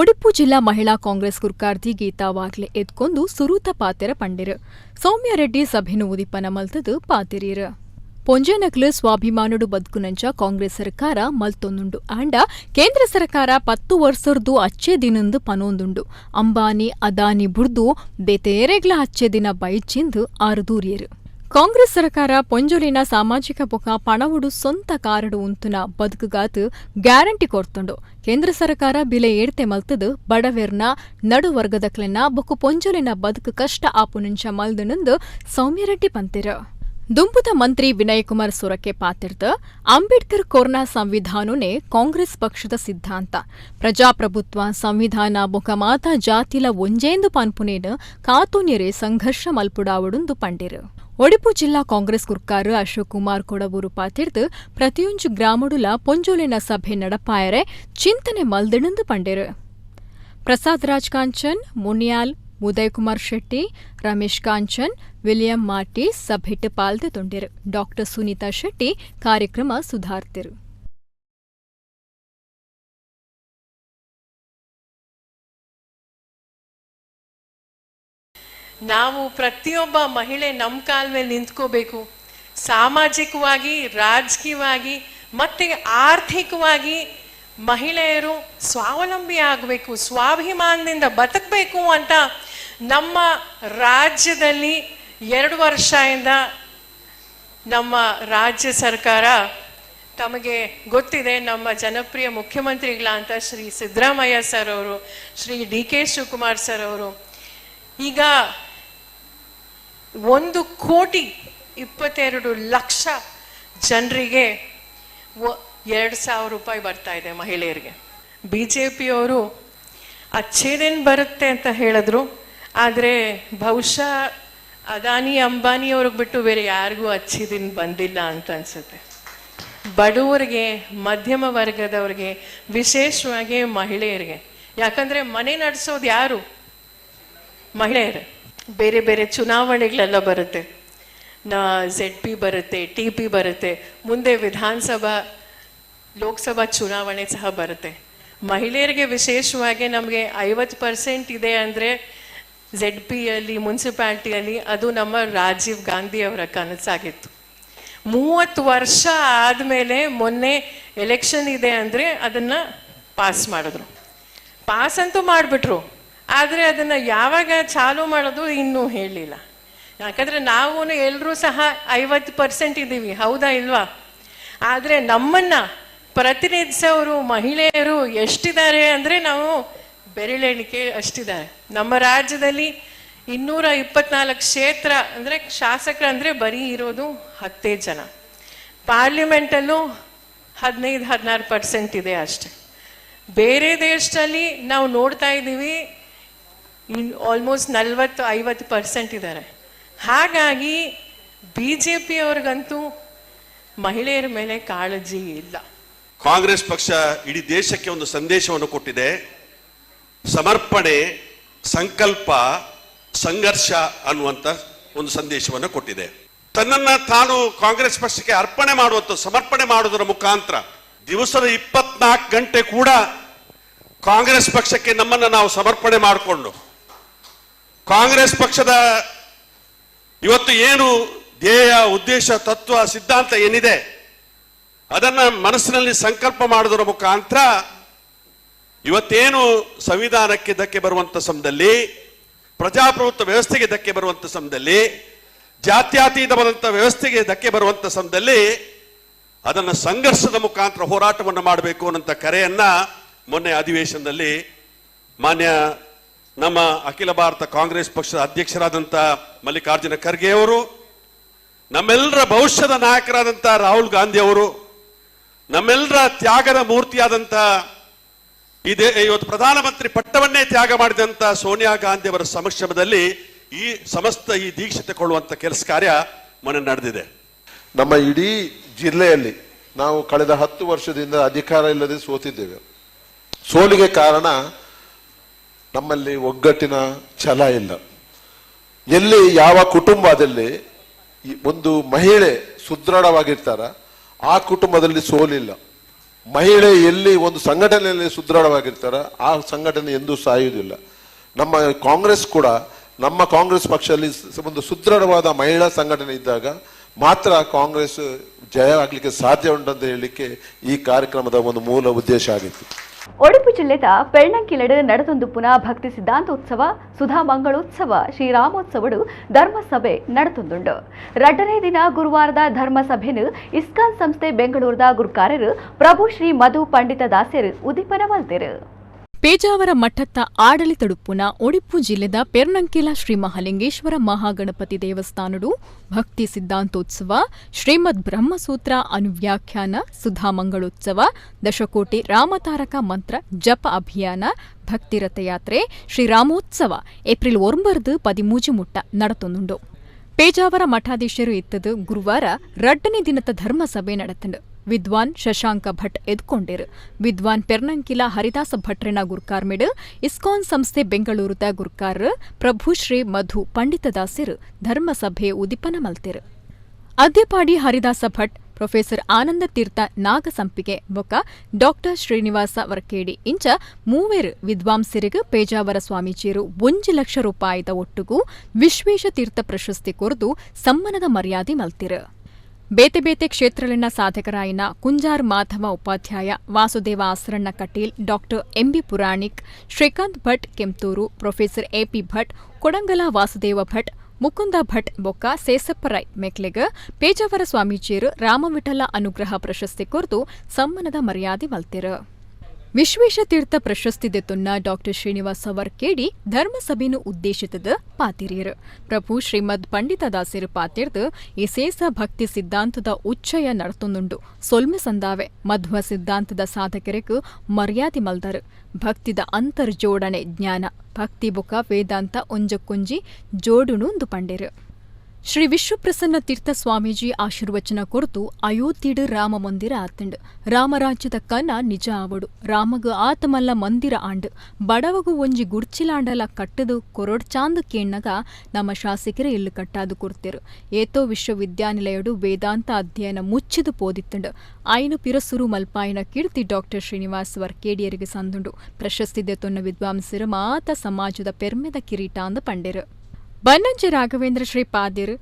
ಒಡಿಪು ಜಿಲ್ಲಾ ಮಹಿಳಾ ಕಾಂಗ್ರೆಸ್ ಗುರ್ಕಾರ್ದಿ ಗೀತಾ ವಾಗ್ಲೆ ಎದ್ಕೊಂದು ಸುರೂತ ಪಾತೆರ ಪಂಡಿರು. ಸೌಮ್ಯ ರೆಡ್ಡಿ ಸಭೆನು ಉದಿಪನ ಮಲ್ತದು ಪಾತೆರಿಯರು. ಪೊಂಜೆನಕ್ಲು ಸ್ವಾಭಿಮಾನುಡು ಬದುಕುನಂಚ ಕಾಂಗ್ರೆಸ್ ಸರ್ಕಾರ ಮಲ್ತೊಂದುಂಡು. ಆಂಡ ಕೇಂದ್ರ ಸರ್ಕಾರ 10 ವರ್ಷರ್ದು ಅಚ್ಚೆ ದಿನಂದು ಪನೊಂದುಂಡು. ಅಂಬಾನಿ ಅದಾನಿ ಬುಡ್ದು ಬೇತೇರೆಗ್ಲ ಅಚ್ಚೆ ದಿನ ಬೈಚಿಂದು ಆರು ದೂರಿಯರು. ಕಾಂಗ್ರೆಸ್ ಸರ್ಕಾರ ಪೊಂಜೊಲಿನ ಸಾಮಾಜಿಕ ಬೊಕ ಪಣವುಡು ಸ್ವಂತ ಕಾರಡು ಉಂತುನ ಬದುಕುಗಾತು ಗ್ಯಾರಂಟಿ ಕೊರ್ತುಂಡು. ಕೇಂದ್ರ ಸರ್ಕಾರ ಬಿಲೆ ಏರ್ತೆ ಮಲ್ತದು ಬಡವೆರ್ನ ನಡುವರ್ಗದಕ್ಲೆನ ಬೊಕ ಪೊಂಜೊಲಿನ ಬದುಕು ಕಷ್ಟ ಆಪುನಂಚ ಮಲ್ದನಂದು ಸೌಮ್ಯರೆಡ್ಡಿ ಪಂತೆರು. ದುಂಬುದ ಮಂತ್ರಿ ವಿನಯಕುಮಾರ್ ಸೊರಕೆ ಪಾತಿರ್ದ ಅಂಬೇಡ್ಕರ್ ಕೋರ್ನ ಸಂವಿಧಾನನೇ ಕಾಂಗ್ರೆಸ್ ಪಕ್ಷದ ಸಿದ್ಧಾಂತ. ಪ್ರಜಾಪ್ರಭುತ್ವ ಸಂವಿಧಾನ ಬೊಕ ಮಾತಾ ಜಾತಿಲ ಒಂಜೇಂದು ಪನ್ಪುನೇನು ಕಾತೋನ್ಯರೆ ಸಂಘರ್ಷ ಮಲ್ಪುಡಾವಡುಂದು ಪಂಡಿರು. ಒಡಿಪು ಜಿಲ್ಲಾ ಕಾಂಗ್ರೆಸ್ ಗುರ್ಕಾರು ಅಶೋಕ್ ಕುಮಾರ್ ಕೊಡವೂರು ಪಾತಿರ್ದು ಪ್ರತಿಯೊಂಜು ಗ್ರಾಮಡುಲ ಪೊಂಜೋಲಿನ ಸಭೆ ನಡಪಾಯರೆ ಚಿಂತನೆ ಮಲ್ದಣಂದು ಪಂಡಿರು. ಪ್ರಸಾದ್ ರಾಜ್ ಕಾಂಚನ್, ಮುನಿಯಾಲ್, ಉದಯ್ ಕುಮಾರ್ ಶೆಟ್ಟಿ, ರಮೇಶ್ ಕಾಂಚನ್, ವಿಲಿಯಂ ಮಾರ್ಟಿ ಸಭೆಟ್ ಪಾಲ್ದೆ ತೊಂಡಿರು. ಡಾಕ್ಟರ್ ಸುನೀತಾ ಶೆಟ್ಟಿ ಕಾರ್ಯಕ್ರಮ ಸುಧಾರ್ತಿರು. ನಾವು ಪ್ರತಿಯೊಬ್ಬ ಮಹಿಳೆ ನಮ್ಮ ಕಾಲ ಮೇಲೆ ನಿಂತ್ಕೋಬೇಕು. ಸಾಮಾಜಿಕವಾಗಿ, ರಾಜಕೀಯವಾಗಿ ಮತ್ತೆ ಆರ್ಥಿಕವಾಗಿ ಮಹಿಳೆಯರು ಸ್ವಾವಲಂಬಿ ಆಗಬೇಕು, ಸ್ವಾಭಿಮಾನದಿಂದ ಬದುಕಬೇಕು ಅಂತ ನಮ್ಮ ರಾಜ್ಯದಲ್ಲಿ 2 ವರ್ಷದಿಂದ ನಮ್ಮ ರಾಜ್ಯ ಸರ್ಕಾರ, ತಮಗೆ ಗೊತ್ತಿದೆ, ನಮ್ಮ ಜನಪ್ರಿಯ ಮುಖ್ಯಮಂತ್ರಿಗಳಾದಂಥ ಶ್ರೀ ಸಿದ್ದರಾಮಯ್ಯ ಸರ್ ಅವರು, Shri D K Shivakumar sir ಅವರು ಈಗ 1,22,00,000 ಜನರಿಗೆ 2,000 ರೂಪಾಯಿ ಬರ್ತಾ ಇದೆ ಮಹಿಳೆಯರಿಗೆ. ಬಿ ಜೆ ಪಿಯವರು ಅಚ್ಚೇದೇನು ಬರುತ್ತೆ ಅಂತ ಹೇಳಿದ್ರು, ಆದರೆ ಬಹುಶಃ ಅದಾನಿ ಅಂಬಾನಿಯವ್ರಿಗೆ ಬಿಟ್ಟು ಬೇರೆ ಯಾರಿಗೂ ಅಚ್ಚೇದಿನ ಬಂದಿಲ್ಲ ಅಂತ ಅನ್ಸುತ್ತೆ. ಬಡವರಿಗೆ, ಮಧ್ಯಮ ವರ್ಗದವ್ರಿಗೆ, ವಿಶೇಷವಾಗಿ ಮಹಿಳೆಯರಿಗೆ. ಯಾಕಂದರೆ ಮನೆ ನಡೆಸೋದು ಯಾರು? ಮಹಿಳೆಯರು. ಬೇರೆ ಬೇರೆ ಚುನಾವಣೆಗಳೆಲ್ಲ ಬರುತ್ತೆ, ಝೆಡ್ ಪಿ ಬರುತ್ತೆ, ಟಿ ಪಿ ಬರುತ್ತೆ, ಮುಂದೆ ವಿಧಾನಸಭಾ ಲೋಕಸಭಾ ಚುನಾವಣೆ ಸಹ ಬರುತ್ತೆ. ಮಹಿಳೆಯರಿಗೆ ವಿಶೇಷವಾಗಿ ನಮಗೆ 50% ಇದೆ ಅಂದರೆ ಝೆಡ್ ಪಿಯಲ್ಲಿ, ಮುನ್ಸಿಪಾಲ್ಟಿಯಲ್ಲಿ, ಅದು ನಮ್ಮ ರಾಜೀವ್ ಗಾಂಧಿ ಅವರ ಕನಸಾಗಿತ್ತು. 30 ವರ್ಷ ಆದಮೇಲೆ ಮೊನ್ನೆ ಎಲೆಕ್ಷನ್ ಇದೆ ಅಂದರೆ ಅದನ್ನು ಪಾಸ್ ಮಾಡಿದ್ರು. ಪಾಸ್ ಅಂತೂ ಮಾಡಿಬಿಟ್ರು, ಆದರೆ ಅದನ್ನು ಯಾವಾಗ ಚಾಲೂ ಮಾಡೋದು ಇನ್ನೂ ಹೇಳಲಿಲ್ಲ. ಯಾಕಂದರೆ ನಾವು ಎಲ್ಲರೂ ಸಹ 50% ಇದ್ದೀವಿ, ಹೌದಾ ಇಲ್ವಾ? ಆದರೆ ನಮ್ಮನ್ನು ಪ್ರತಿನಿಧಿಸೋರು ಮಹಿಳೆಯರು ಎಷ್ಟಿದ್ದಾರೆ ಅಂದರೆ ನಾವು ಬೆರಳೆಣಿಕೆ ಅಷ್ಟಿದ್ದಾರೆ. ನಮ್ಮ ರಾಜ್ಯದಲ್ಲಿ 224 ಕ್ಷೇತ್ರ ಅಂದರೆ ಶಾಸಕರಂದರೆ ಬರೀ ಇರೋದು 10 ಜನ. ಪಾರ್ಲಿಮೆಂಟಲ್ಲೂ 15-16% ಇದೆ ಅಷ್ಟೆ. ಬೇರೆ ದೇಶದಲ್ಲಿ ನಾವು ನೋಡ್ತಾ ಇದ್ದೀವಿ ಆಲ್ಮೋಸ್ಟ್ 40-50% ಇದ್ದಾರೆ. ಹಾಗಾಗಿ ಬಿ ಜೆ ಪಿಯವ್ರಿಗಂತೂ ಮಹಿಳೆಯರ ಮೇಲೆ ಕಾಳಜಿ ಇಲ್ಲ. ಕಾಂಗ್ರೆಸ್ ಪಕ್ಷ ಇಡೀ ದೇಶಕ್ಕೆ ಒಂದು ಸಂದೇಶವನ್ನು ಕೊಟ್ಟಿದೆ. ಸಮರ್ಪಣೆ, ಸಂಕಲ್ಪ, ಸಂಘರ್ಷ ಅನ್ನುವಂಥ ಒಂದು ಸಂದೇಶವನ್ನು ಕೊಟ್ಟಿದೆ. ತನ್ನನ್ನು ತಾನು ಕಾಂಗ್ರೆಸ್ ಪಕ್ಷಕ್ಕೆ ಅರ್ಪಣೆ ಮಾಡುವಂಥ, ಸಮರ್ಪಣೆ ಮಾಡುವುದರ ಮುಖಾಂತರ ದಿವಸದ 24 ಗಂಟೆ ಕೂಡ ಕಾಂಗ್ರೆಸ್ ಪಕ್ಷಕ್ಕೆ ನಮ್ಮನ್ನು ನಾವು ಸಮರ್ಪಣೆ ಮಾಡಿಕೊಂಡು ಕಾಂಗ್ರೆಸ್ ಪಕ್ಷದ ಇವತ್ತು ಏನು ಧ್ಯೇಯ, ಉದ್ದೇಶ, ತತ್ವ, ಸಿದ್ಧಾಂತ ಏನಿದೆ ಅದನ್ನು ಮನಸ್ಸಿನಲ್ಲಿ ಸಂಕಲ್ಪ ಮಾಡುವುದರ ಮುಖಾಂತರ ಇವತ್ತೇನು ಸಂವಿಧಾನಕ್ಕೆ ಧಕ್ಕೆ ಬರುವಂಥ ಸಮಯದಲ್ಲಿ, ಪ್ರಜಾಪ್ರಭುತ್ವ ವ್ಯವಸ್ಥೆಗೆ ಧಕ್ಕೆ ಬರುವಂಥ ಸಮಯದಲ್ಲಿ, ಜಾತ್ಯತೀತವಾದಂಥ ವ್ಯವಸ್ಥೆಗೆ ಧಕ್ಕೆ ಬರುವಂಥ ಸಮಯದಲ್ಲಿ ಅದನ್ನು ಸಂಘರ್ಷದ ಮುಖಾಂತರ ಹೋರಾಟವನ್ನು ಮಾಡಬೇಕು ಅನ್ನೋಂಥ ಕರೆಯನ್ನ ಮೊನ್ನೆ ಅಧಿವೇಶನದಲ್ಲಿ ಮಾನ್ಯ ನಮ್ಮ ಅಖಿಲ ಭಾರತ ಕಾಂಗ್ರೆಸ್ ಪಕ್ಷದ ಅಧ್ಯಕ್ಷರಾದಂಥ ಮಲ್ಲಿಕಾರ್ಜುನ ಖರ್ಗೆ ಅವರು, ನಮ್ಮೆಲ್ಲರ ಭವಿಷ್ಯದ ನಾಯಕರಾದಂಥ ರಾಹುಲ್ ಗಾಂಧಿ ಅವರು, ನಮ್ಮೆಲ್ಲರ ತ್ಯಾಗದ ಮೂರ್ತಿಯಾದಂಥ ಇದೇ ಇವತ್ತು ಪ್ರಧಾನಮಂತ್ರಿ ಪಟ್ಟವನ್ನೇ ತ್ಯಾಗ ಮಾಡಿದಂಥ ಸೋನಿಯಾ ಗಾಂಧಿ ಅವರ ಸಮಕ್ಷಮದಲ್ಲಿ ಈ ಸಮಸ್ತ ಈ ದೀಕ್ಷೆ ತಗೊಳ್ಳುವಂಥ ಕೆಲಸ ಕಾರ್ಯ ಮೊನ್ನೆ ನಡೆದಿದೆ. ನಮ್ಮ ಇಡೀ ಜಿಲ್ಲೆಯಲ್ಲಿ ನಾವು ಕಳೆದ 10 ವರ್ಷದಿಂದ ಅಧಿಕಾರ ಇಲ್ಲದೆ ಸೋತಿದ್ದೇವೆ. ಸೋಲಿಗೆ ಕಾರಣ ನಮ್ಮಲ್ಲಿ ಒಗ್ಗಟ್ಟಿನ ಛಲ ಇಲ್ಲ. ಎಲ್ಲಿ ಯಾವ ಕುಟುಂಬದಲ್ಲಿ ಒಂದು ಮಹಿಳೆ ಸುದೃಢವಾಗಿರ್ತಾರ ಆ ಕುಟುಂಬದಲ್ಲಿ ಸೋಲಿಲ್ಲ. ಮಹಿಳೆ ಎಲ್ಲಿ ಒಂದು ಸಂಘಟನೆಯಲ್ಲಿ ಸುದೃಢವಾಗಿರ್ತಾರ ಆ ಸಂಘಟನೆ ಎಂದೂ ಸಾಯುವುದಿಲ್ಲ. ನಮ್ಮ ಕಾಂಗ್ರೆಸ್ ಕೂಡ, ನಮ್ಮ ಕಾಂಗ್ರೆಸ್ ಪಕ್ಷದಲ್ಲಿ ಒಂದು ಸುದೃಢವಾದ ಮಹಿಳಾ ಸಂಘಟನೆ ಇದ್ದಾಗ ಮಾತ್ರ ಕಾಂಗ್ರೆಸ್ ಜಯ ಆಗಲಿಕ್ಕೆ ಸಾಧ್ಯ ಉಂಟಂತ ಹೇಳಲಿಕ್ಕೆ ಈ ಕಾರ್ಯಕ್ರಮದ ಒಂದು ಮೂಲ ಉದ್ದೇಶ ಆಗಿತ್ತು. ಒಡಿಪು ಜಿಲ್ಲೆದ ಪೆಳ್ನಂಕಿಲಡು ನಡೆದೊಂದು ಪುನಃ ಭಕ್ತಿ ಸಿದ್ಧಾಂತೋತ್ಸವ, ಸುಧಾ ಮಂಗಳೋತ್ಸವ, ಶ್ರೀರಾಮೋತ್ಸವಡು ಧರ್ಮಸಭೆ ನಡೆತೊಂದುಂಡು. 2ನೇ ದಿನ ಗುರುವಾರದ ಧರ್ಮಸಭೆನು ಇಸ್ಕಾನ್ ಸಂಸ್ಥೆ ಬೆಂಗಳೂರದ ಗುರುಕಾರರು ಪ್ರಭು ಶ್ರೀ ಮಧು ಪಂಡಿತ ದಾಸರು ಉದ್ದೀಪನ ಮಲ್ತೆರು. ಪೇಜಾವರ ಮಠತ್ತ ಆಡಳಿತಡುಪ್ಪುನ ಒಡಿಪು ಜಿಲ್ಲೆದ ಪೆರ್ನಂಕಿಲ ಶ್ರೀ ಮಹಾಲಿಂಗೇಶ್ವರ ಮಹಾಗಣಪತಿ ದೇವಸ್ಥಾನಡು ಭಕ್ತಿ ಸಿದ್ಧಾಂತೋತ್ಸವ, ಶ್ರೀಮದ್ ಬ್ರಹ್ಮಸೂತ್ರ ಅನುವ್ಯಾಖ್ಯಾನ, ಸುಧಾಮಂಗಳೋತ್ಸವ, ದಶಕೋಟಿ ರಾಮತಾರಕ ಮಂತ್ರ ಜಪ ಅಭಿಯಾನ, ಭಕ್ತಿ ರಥಯಾತ್ರೆ, ಶ್ರೀರಾಮೋತ್ಸವ ಏಪ್ರಿಲ್ 9 13 ಮುಟ್ಟ ನಡತೊಂದುಂಡು. ಪೇಜಾವರ ಮಠಾಧೀಶರು ಇತ್ತದು ಗುರುವಾರ 2ನೇ ದಿನದ ಧರ್ಮಸಭೆ ನಡೆತಂಡು. ವಿದ್ವಾನ್ ಶಶಾಂಕ ಭಟ್ ಎದ್ಕೊಂಡಿರು. ವಿದ್ವಾನ್ ಪೆರ್ನಂಕಿಲ ಹರಿದಾಸ ಭಟ್ರೆನ ಗುರ್ಕಾರ್ಮೆಡು ಇಸ್ಕಾನ್ ಸಂಸ್ಥೆ ಬೆಂಗಳೂರುದ ಗುರ್ಕಾರ್ ಪ್ರಭುಶ್ರೀ ಮಧು ಪಂಡಿತದಾಸರು ಧರ್ಮಸಭೆ ಉದಿಪನ ಮಲ್ತೆರು. ಅದ್ಯಪಾಡಿ ಹರಿದಾಸ ಭಟ್, ಪ್ರೊಫೆಸರ್ ಆನಂದ ತೀರ್ಥ ನಾಗಸಂಪಿಗೆ ಬೊಕ್ಕ ಡಾಕ್ಟರ್ ಶ್ರೀನಿವಾಸ ವರ್ಕೇಡಿ ಇಂಚ ಮೂವೆರು ವಿದ್ವಾಂಸರಿಗೆ ಪೇಜಾವರ ಸ್ವಾಮೀಜಿಯರು 1 ಲಕ್ಷ ರೂಪಾಯಿದ ಒಟ್ಟುಗೂ ವಿಶ್ವೇಶ ತೀರ್ಥ ಪ್ರಶಸ್ತಿ ಕೊರದು ಸಮ್ಮಾನದ ಮರ್ಯಾದೆ ಮಲ್ತಿರು. ಬೇತೆ ಬೇತೆ ಕ್ಷೇತ್ರಲಿನ ಸಾಧಕರಾಯಿನ Kunjar Madhava Upadhyaya, Vasudeva Asaranna Kateel, doctor MB Puranik, Srikanth Bhat Kemthur, professor AP Bhat, Kodangala Vasudeva Bhat, Mukunda Bhat ಬೊಕ್ಕ ಸೇಸಪ್ಪರೈ ಮೆಕ್ಲೆಗ್ ಪೇಜಾವರ ಸ್ವಾಮೀಜಿಯರು ರಾಮವಿಠಲ ಅನುಗ್ರಹ ಪ್ರಶಸ್ತಿ ಕೊರದು ಸಮ್ಮಾನದ ಮರ್ಯಾದೆ ಮಲ್ತಿರು. ವಿಶ್ವೇಶತೀರ್ಥ ಪ್ರಶಸ್ತಿ ದೆತ್ತುನ್ನ ಡಾಕ್ಟರ್ ಶ್ರೀನಿವಾಸ ವರ್ಕೇಡಿ ಧರ್ಮಸಭೆನು ಉದ್ದೇಶಿತದ ಪಾತಿರಿಯರು. ಪ್ರಭು ಶ್ರೀಮದ್ ಪಂಡಿತದಾಸರು ಪಾತಿರ್ದು ಈ ಸೇಸ ಭಕ್ತಿ ಸಿದ್ಧಾಂತದ ಉಚ್ಚಯ ನಡತೊಂದುಂಡು. ಸೊಲ್ಮೆ ಸಂದಾವೆ ಮಧ್ವ ಸಿದ್ಧಾಂತದ ಸಾಧಕರಿಗೂ ಮರ್ಯಾದೆ ಮಲ್ದರು. ಭಕ್ತಿದ ಅಂತರ್ಜೋಡಣೆ ಜ್ಞಾನ, ಭಕ್ತಿ ಬುಕ ವೇದಾಂತ ಒಂಜಕ್ಕೊಂಜಿ ಜೋಡುನುಂದು ಪಂಡಿರು. Shri Vishwaprasanna Tirtha Swamiji ಆಶೀರ್ವಚನ ಕೊರ್ತು ಅಯೋಧ್ಯೆಡ್ ರಾಮ ಮಂದಿರ ಆತಂಡ್. ರಾಮರಾಜ್ಯದ ಕನ ನಿಜ ಆವಡು. ರಾಮಗ್ ಆತಮಲ್ಲ ಮಂದಿರ ಆಂಡ್. ಬಡವಗು ಒಂಜಿ ಗುಡ್ಚಿಲಾಂಡಲ ಕಟ್ಟದು ಕೊರೊಡ್ಚಾಂದ್ ಕೇಣ್ಣಗ ನಮ್ಮ ಶಾಸಕರು ಇಲ್ಲು ಕಟ್ಟಾದು ಕೊರ್ತೆರು. ಏತೋ ವಿಶ್ವವಿದ್ಯಾನಿಲಯಡು ವೇದಾಂತ ಅಧ್ಯಯನ ಮುಚ್ಚಿದು ಪೋದಿತ್ತಂಡ್. ಆಯ್ನು ಪಿರಸುರು ಮಲ್ಪಾಯಿನ ಕೀರ್ತಿ ಡಾಕ್ಟರ್ ಶ್ರೀನಿವಾಸ್ ವರ್ಕೇಡಿಯರಿಗೆ ಸಂದುಂಡು. ಪ್ರಶಸ್ತಿ ದೆತೊನ್ನ ವಿದ್ವಾಂಸರು ಮಾತ ಸಮಾಜದ ಪೆರ್ಮೆದ ಕಿರೀಟಾಂದ ಪಂಡೆರು. ಬನ್ನಂಜೆ ರಾಘವೇಂದ್ರ ಶ್ರೀ ಪಾದಿರ್,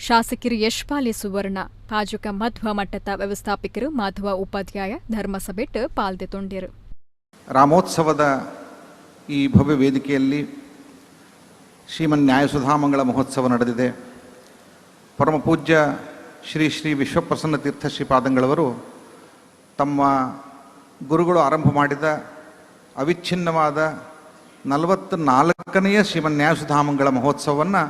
ಶಾಸಕರು ಯಶ್ಪಾಲಿ ಸುವರ್ಣ, ಪಾಜಕ ಮಧ್ವ ಮಟ್ಟದ ವ್ಯವಸ್ಥಾಪಕರು ಮಾಧವ ಉಪಾಧ್ಯಾಯ ಧರ್ಮಸಭೆಟ್ ಪಾಲ್ದೆ ತೊಂಡೆರು. ರಾಮೋತ್ಸವದ ಈ ಭವ್ಯ ವೇದಿಕೆಯಲ್ಲಿ ಶ್ರೀಮನ್ ನ್ಯಾಯಸುಧಾಮಂಗಳ ಮಹೋತ್ಸವ ನಡೆದಿದೆ. ಪರಮಪೂಜ್ಯ ಶ್ರೀ ಶ್ರೀ ವಿಶ್ವಪ್ರಸನ್ನ ತೀರ್ಥ ಶ್ರೀಪಾದಂಗಳವರು ತಮ್ಮ ಗುರುಗಳು ಆರಂಭ ಮಾಡಿದ ಅವಿಚ್ಛಿನ್ನವಾದ 44ನೆಯ ಶ್ರೀಮನ್ ನ್ಯಾಯಸುಧಾಮಂಗಳ ಮಹೋತ್ಸವವನ್ನು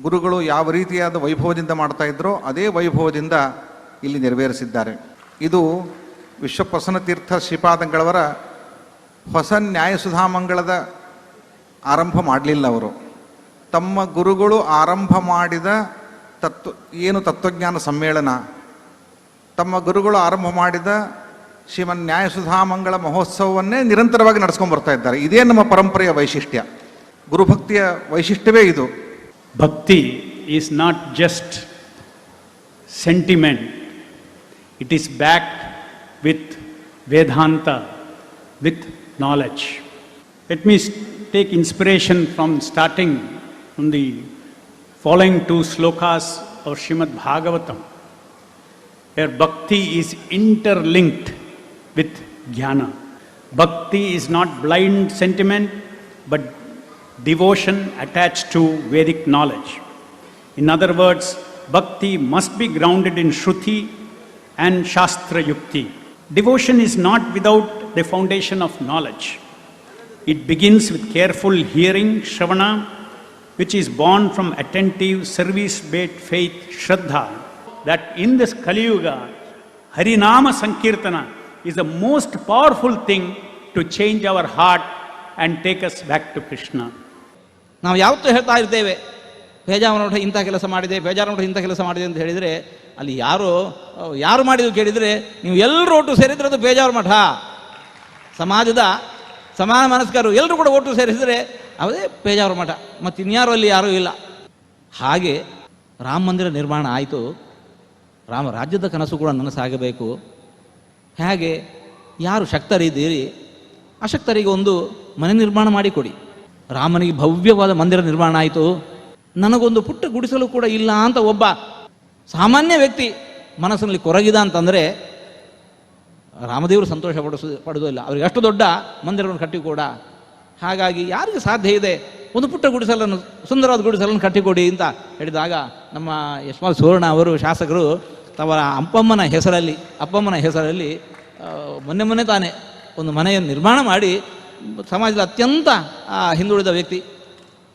ಗುರುಗಳು ಯಾವ ರೀತಿಯಾದ ವೈಭವದಿಂದ ಮಾಡ್ತಾ ಇದ್ರೋ ಅದೇ ವೈಭವದಿಂದ ಇಲ್ಲಿ ನೆರವೇರಿಸಿದ್ದಾರೆ. ಇದು ವಿಶ್ವಪ್ರಸನ್ನ ತೀರ್ಥ ಶ್ರೀಪಾದಂಗಳವರ ಹೊಸ ನ್ಯಾಯಸುಧಾಮಂಗಳದ ಆರಂಭ ಮಾಡಲಿಲ್ಲ. ಅವರು ತಮ್ಮ ಗುರುಗಳು ಆರಂಭ ಮಾಡಿದ ತತ್ವಜ್ಞಾನ ಸಮ್ಮೇಳನ, ತಮ್ಮ ಗುರುಗಳು ಆರಂಭ ಮಾಡಿದ ಶ್ರೀಮನ್ ನ್ಯಾಯಸುಧಾಮಂಗಳ ಮಹೋತ್ಸವವನ್ನೇ ನಿರಂತರವಾಗಿ ನಡೆಸ್ಕೊಂಡು ಬರ್ತಾ ಇದ್ದಾರೆ. ಇದೇ ನಮ್ಮ ಪರಂಪರೆಯ ವೈಶಿಷ್ಟ್ಯ, ಗುರುಭಕ್ತಿಯ ವೈಶಿಷ್ಟ್ಯವೇ ಇದು. Bhakti is not just sentiment, it is backed with Vedanta, with knowledge. Let me take inspiration from starting from the following two slokas of Srimad Bhagavatam, where bhakti is interlinked with jnana. Bhakti is not blind sentiment, but devotion attached to Vedic knowledge. In other words, bhakti must be grounded in Shruti and Shastra Yukti. Devotion is not without the foundation of knowledge. It begins with careful hearing, Shravana, which is born from attentive, service-based faith, Shraddha, that in this Kali Yuga, Harinama Sankirtana is the most powerful thing to change our heart and take us back to Krishna. ನಾವು ಯಾವತ್ತೂ ಹೇಳ್ತಾ ಇರ್ತೇವೆ, ಪೇಜಾವರ ಮಠ ಇಂಥ ಕೆಲಸ ಮಾಡಿದೆ, ಪೇಜಾವರ ಮಠ ಇಂಥ ಕೆಲಸ ಮಾಡಿದೆ ಅಂತ ಹೇಳಿದರೆ ಅಲ್ಲಿ ಯಾರು ಮಾಡಿದ್ರು ಕೇಳಿದರೆ ನೀವು ಎಲ್ಲರೂ ಒಟ್ಟು ಸೇರಿದರೆ ಅದು ಪೇಜಾವರ ಮಠ. ಸಮಾಜದ ಸಮಾನ ಮನಸ್ಕರು ಎಲ್ಲರೂ ಕೂಡ ಒಟ್ಟು ಸೇರಿಸಿದರೆ ಅದೇ ಪೇಜಾವರ ಮಠ, ಮತ್ತು ಇನ್ಯಾರು ಅಲ್ಲಿ ಯಾರೂ ಇಲ್ಲ. ಹಾಗೆ ರಾಮ ಮಂದಿರ ನಿರ್ಮಾಣ ಆಯಿತು, ರಾಮ ರಾಜ್ಯದ ಕನಸು ಕೂಡ ನನಸಾಗಬೇಕು. ಹೇಗೆ ಯಾರು ಶಕ್ತರಿದ್ದೀರಿ ಅಶಕ್ತರಿಗೆ ಒಂದು ಮನೆ ನಿರ್ಮಾಣ ಮಾಡಿಕೊಡಿ. ರಾಮನಿಗೆ ಭವ್ಯವಾದ ಮಂದಿರ ನಿರ್ಮಾಣ ಆಯಿತು, ನನಗೊಂದು ಪುಟ್ಟ ಗುಡಿಸಲು ಕೂಡ ಇಲ್ಲ ಅಂತ ಒಬ್ಬ ಸಾಮಾನ್ಯ ವ್ಯಕ್ತಿ ಮನಸ್ಸಿನಲ್ಲಿ ಕೊರಗಿದ ಅಂತಂದರೆ ರಾಮದೇವರು ಸಂತೋಷ ಪಡುವುದಿಲ್ಲ. ಅವರಿಗೆ ಅಷ್ಟು ದೊಡ್ಡ ಮಂದಿರವನ್ನು ಕಟ್ಟಿ ಕೂಡ. ಹಾಗಾಗಿ ಯಾರಿಗೆ ಸಾಧ್ಯ ಇದೆ ಒಂದು ಪುಟ್ಟ ಗುಡಿಸಲನ್ನು, ಸುಂದರವಾದ ಗುಡಿಸಲನ್ನು ಕಟ್ಟಿಕೊಡಿ ಅಂತ ಹೇಳಿದಾಗ ನಮ್ಮ ಯಶ್ಪಾಲ್ ಸುವರ್ಣ ಅವರು ಶಾಸಕರು ತವರ ಅಪ್ಪಮ್ಮನ ಹೆಸರಲ್ಲಿ ಮೊನ್ನೆ ಮೊನ್ನೆ ತಾನೇ ಒಂದು ಮನೆಯನ್ನು ನಿರ್ಮಾಣ ಮಾಡಿ ಸಮಾಜದ ಅತ್ಯಂತ ಹಿಂದುಳಿದ ವ್ಯಕ್ತಿ,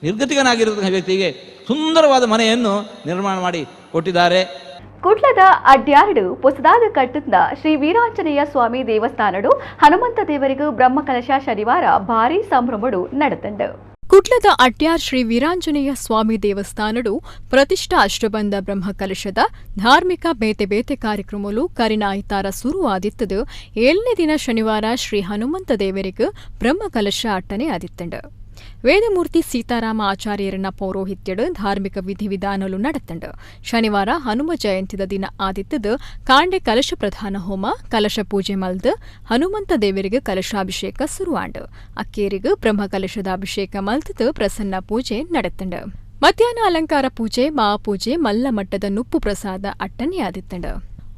ನಿರ್ಗತಿಕನಾಗಿರತಕ್ಕಂಥ ವ್ಯಕ್ತಿಗೆ ಸುಂದರವಾದ ಮನೆಯನ್ನು ನಿರ್ಮಾಣ ಮಾಡಿ ಕೊಟ್ಟಿದ್ದಾರೆ. ಕುಡ್ಲದ ಅಡ್ಯಾರ್ಡು ಪೊಸದಾದ ಕಟ್ಟದ ಶ್ರೀ ವೀರಾಂಜನೇಯ ಸ್ವಾಮಿ ದೇವಸ್ಥಾನಡು ಹನುಮಂತ ದೇವರಿಗೂ ಬ್ರಹ್ಮಕಲಶ ಶನಿವಾರ ಭಾರೀ ಸಂಭ್ರಮಡು ನಡೆತಂಡು. ಕುಡ್ಲದ ಅಡ್ಯಾರ್ ಶ್ರೀ ವೀರಾಂಜನೇಯ ಸ್ವಾಮಿ ದೇವಸ್ಥಾನಡು ಪ್ರತಿಷ್ಠಾ ಅಷ್ಟಬಂಧ ಬ್ರಹ್ಮಕಲಶದ ಧಾರ್ಮಿಕ ಬೇತೆ ಬೇತೆ ಕಾರ್ಯಕ್ರಮಲು ಕರಿನಾಯ್ತಾರ ಸುರು ಆದಿತ್ತದು. 7ನೇ ದಿನ ಶನಿವಾರ ಶ್ರೀ ಹನುಮಂತ ದೇವರಿಗೆ ಬ್ರಹ್ಮಕಲಶ ಅಟ್ಟನೆ ಆದಿತ್ತಂಡು. ವೇದಮೂರ್ತಿ ಸೀತಾರಾಮ ಆಚಾರ್ಯರನ್ನ ಪೌರೋಹಿತ್ಯಡು ಧಾರ್ಮಿಕ ವಿಧಿವಿಧಾನಲು ನಡೆತಂಡು. ಶನಿವಾರ ಹನುಮ ಜಯಂತಿದ ದಿನ ಆದಿತ್ತದು. ಕಾಂಡೆ ಕಲಶ ಪ್ರಧಾನ ಹೋಮ, ಕಲಶ ಪೂಜೆ ಮಲ್ದು ಹನುಮಂತ ದೇವರಿಗೆ ಕಲಶಾಭಿಷೇಕ ಸುರುವಾಂಡು. ಅಕ್ಕೇರಿಗೂ ಬ್ರಹ್ಮಕಲಶದ ಅಭಿಷೇಕ ಮಲ್ತದು ಪ್ರಸನ್ನ ಪೂಜೆ ನಡೆತಂಡು. ಮಧ್ಯಾಹ್ನ ಅಲಂಕಾರ ಪೂಜೆ, ಮಹಾಪೂಜೆ, ಮಲ್ಲ ಮಟ್ಟದ ನುಪ್ಪು ಪ್ರಸಾದ ಅಟ್ಟನೆಯಾದಿತ್ತಂಡು.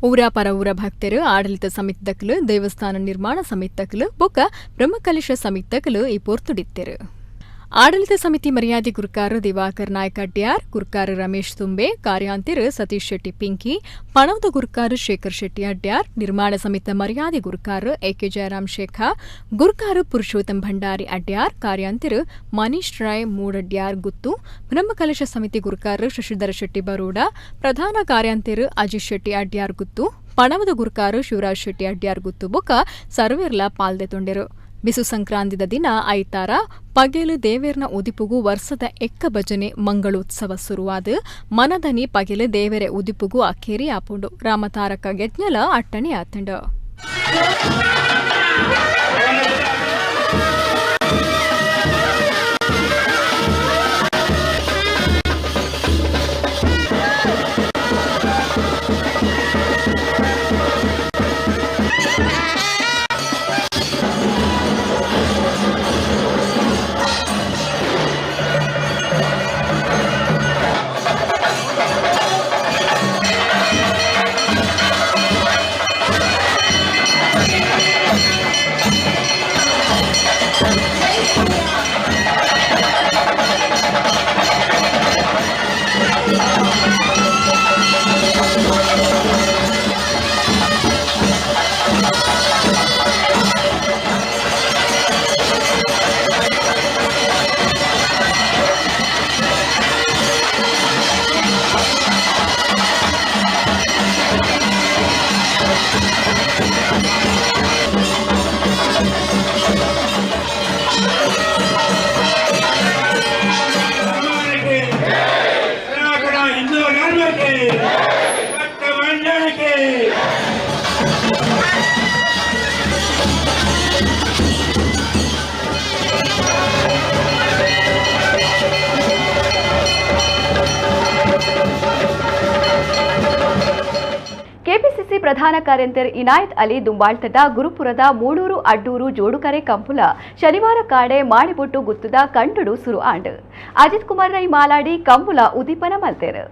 ಊರ ಪರ ಊರ ಭಕ್ತರು, ಆಡಳಿತ ಸಮಿತಿದಕಲು, ದೇವಸ್ಥಾನ ನಿರ್ಮಾಣ ಸಮಿತಿದಕಲು ಬೊಕ್ಕ ಬ್ರಹ್ಮಕಲಶ ಸಮಿತಿದಕಲು ಈ ಪೊರ್ತುಡಿತ್ತೆರು. ಆಡಳಿತ ಸಮಿತಿ ಮರ್ಯಾದೆ ಗುರುಕಾರ ದಿವಾಕರ್ ನಾಯ್ಕ ಅಡ್ಯಾರ್, ಗುರುಕಾರ ರಮೇಶ್ ತುಂಬೆ, ಕಾರ್ಯಾಂತಿರು ಸತೀಶ್ ಶೆಟ್ಟಿ ಪಿಂಕಿ, ಪಣವದ ಗುರುಕಾರ ಶೇಖರ್ ಶೆಟ್ಟಿ ಅಡ್ಯಾರ್, ನಿರ್ಮಾಣ ಸಮಿತಿ ಮರ್ಯಾದೆ ಗುರುಕಾರ ಎಕೆ ಜಯರಾಮ್ ಶೇಖ, ಗುರುಕಾರ ಪುರುಷೋತ್ತಮ್ ಭಂಡಾರಿ ಅಡ್ಯಾರ್, ಕಾರ್ಯಾಂತಿರು ಮನೀಶ್ ರಾಯ್ ಮೂಡಡ್ಯಾರ್ ಗುತ್ತು, ಬ್ರಹ್ಮಕಲಶ ಸಮಿತಿ ಗುರುಕಾರ ಶಶಿಧರ ಶೆಟ್ಟಿ ಬರೋಡ, ಪ್ರಧಾನ ಕಾರ್ಯಾಂತಿರು ಅಜಿತ್ ಶೆಟ್ಟಿ ಅಡ್ಯಾರ್ ಗುತ್ತು, ಪಣವದ ಗುರುಕಾರ ಶಿವರಾಜ್ ಶೆಟ್ಟಿ ಅಡ್ಯಾರ್ ಗುತ್ತು ಬೊಕ್ಕ ಸರ್ವೆರ್ಲ ಪಾಲ್ದೆ ತೊಂಡೆರು. Bisu ಸಂಕ್ರಾಂತಿದ ದಿನ ಐತಾರ ಪಗೆಲು ದೇವೇರ್ನ ಉದಿಪುಗು ವರ್ಷದ ಎಕ್ಕ ಭಜನೆ ಮಂಗಳೋತ್ಸವ ಸುರುವಾದ ಮನದನಿ ಪಗೆಲು ದೇವೆರೆ ಉದಿಪುಗು ಅಕ್ಕೇರಿ ಆಪುಂಡು. ರಾಮತಾರಕ ಯಜ್ಞಲ ಅಟ್ಟಣೆ ಆತಂಡು. ಕೆಪಿಸಿಸಿ ಪ್ರಧಾನ ಕಾರ್ಯಂತರ್ ಇನಾಯತ್ ಅಲಿ ದುಂಬಾಳ್ತದ ಗುರುಪುರದ ಮೂಡೂರು ಅಡ್ಡೂರು ಜೋಡುಕರೆ ಕಂಪುಲ ಶನಿವಾರ ಕಾಡೆ ಮಾಡಿಬೊಟ್ಟು ಗುತ್ತದ ಕಂಡುಡು ಸುರು ಆಂಡ್. ಅಜಿತ್ ಕುಮಾರ್ ರೈ ಮಾಲಾಡಿ ಕಂಬುಲ ಉದೀಪನ ಮಲ್ತೇರು.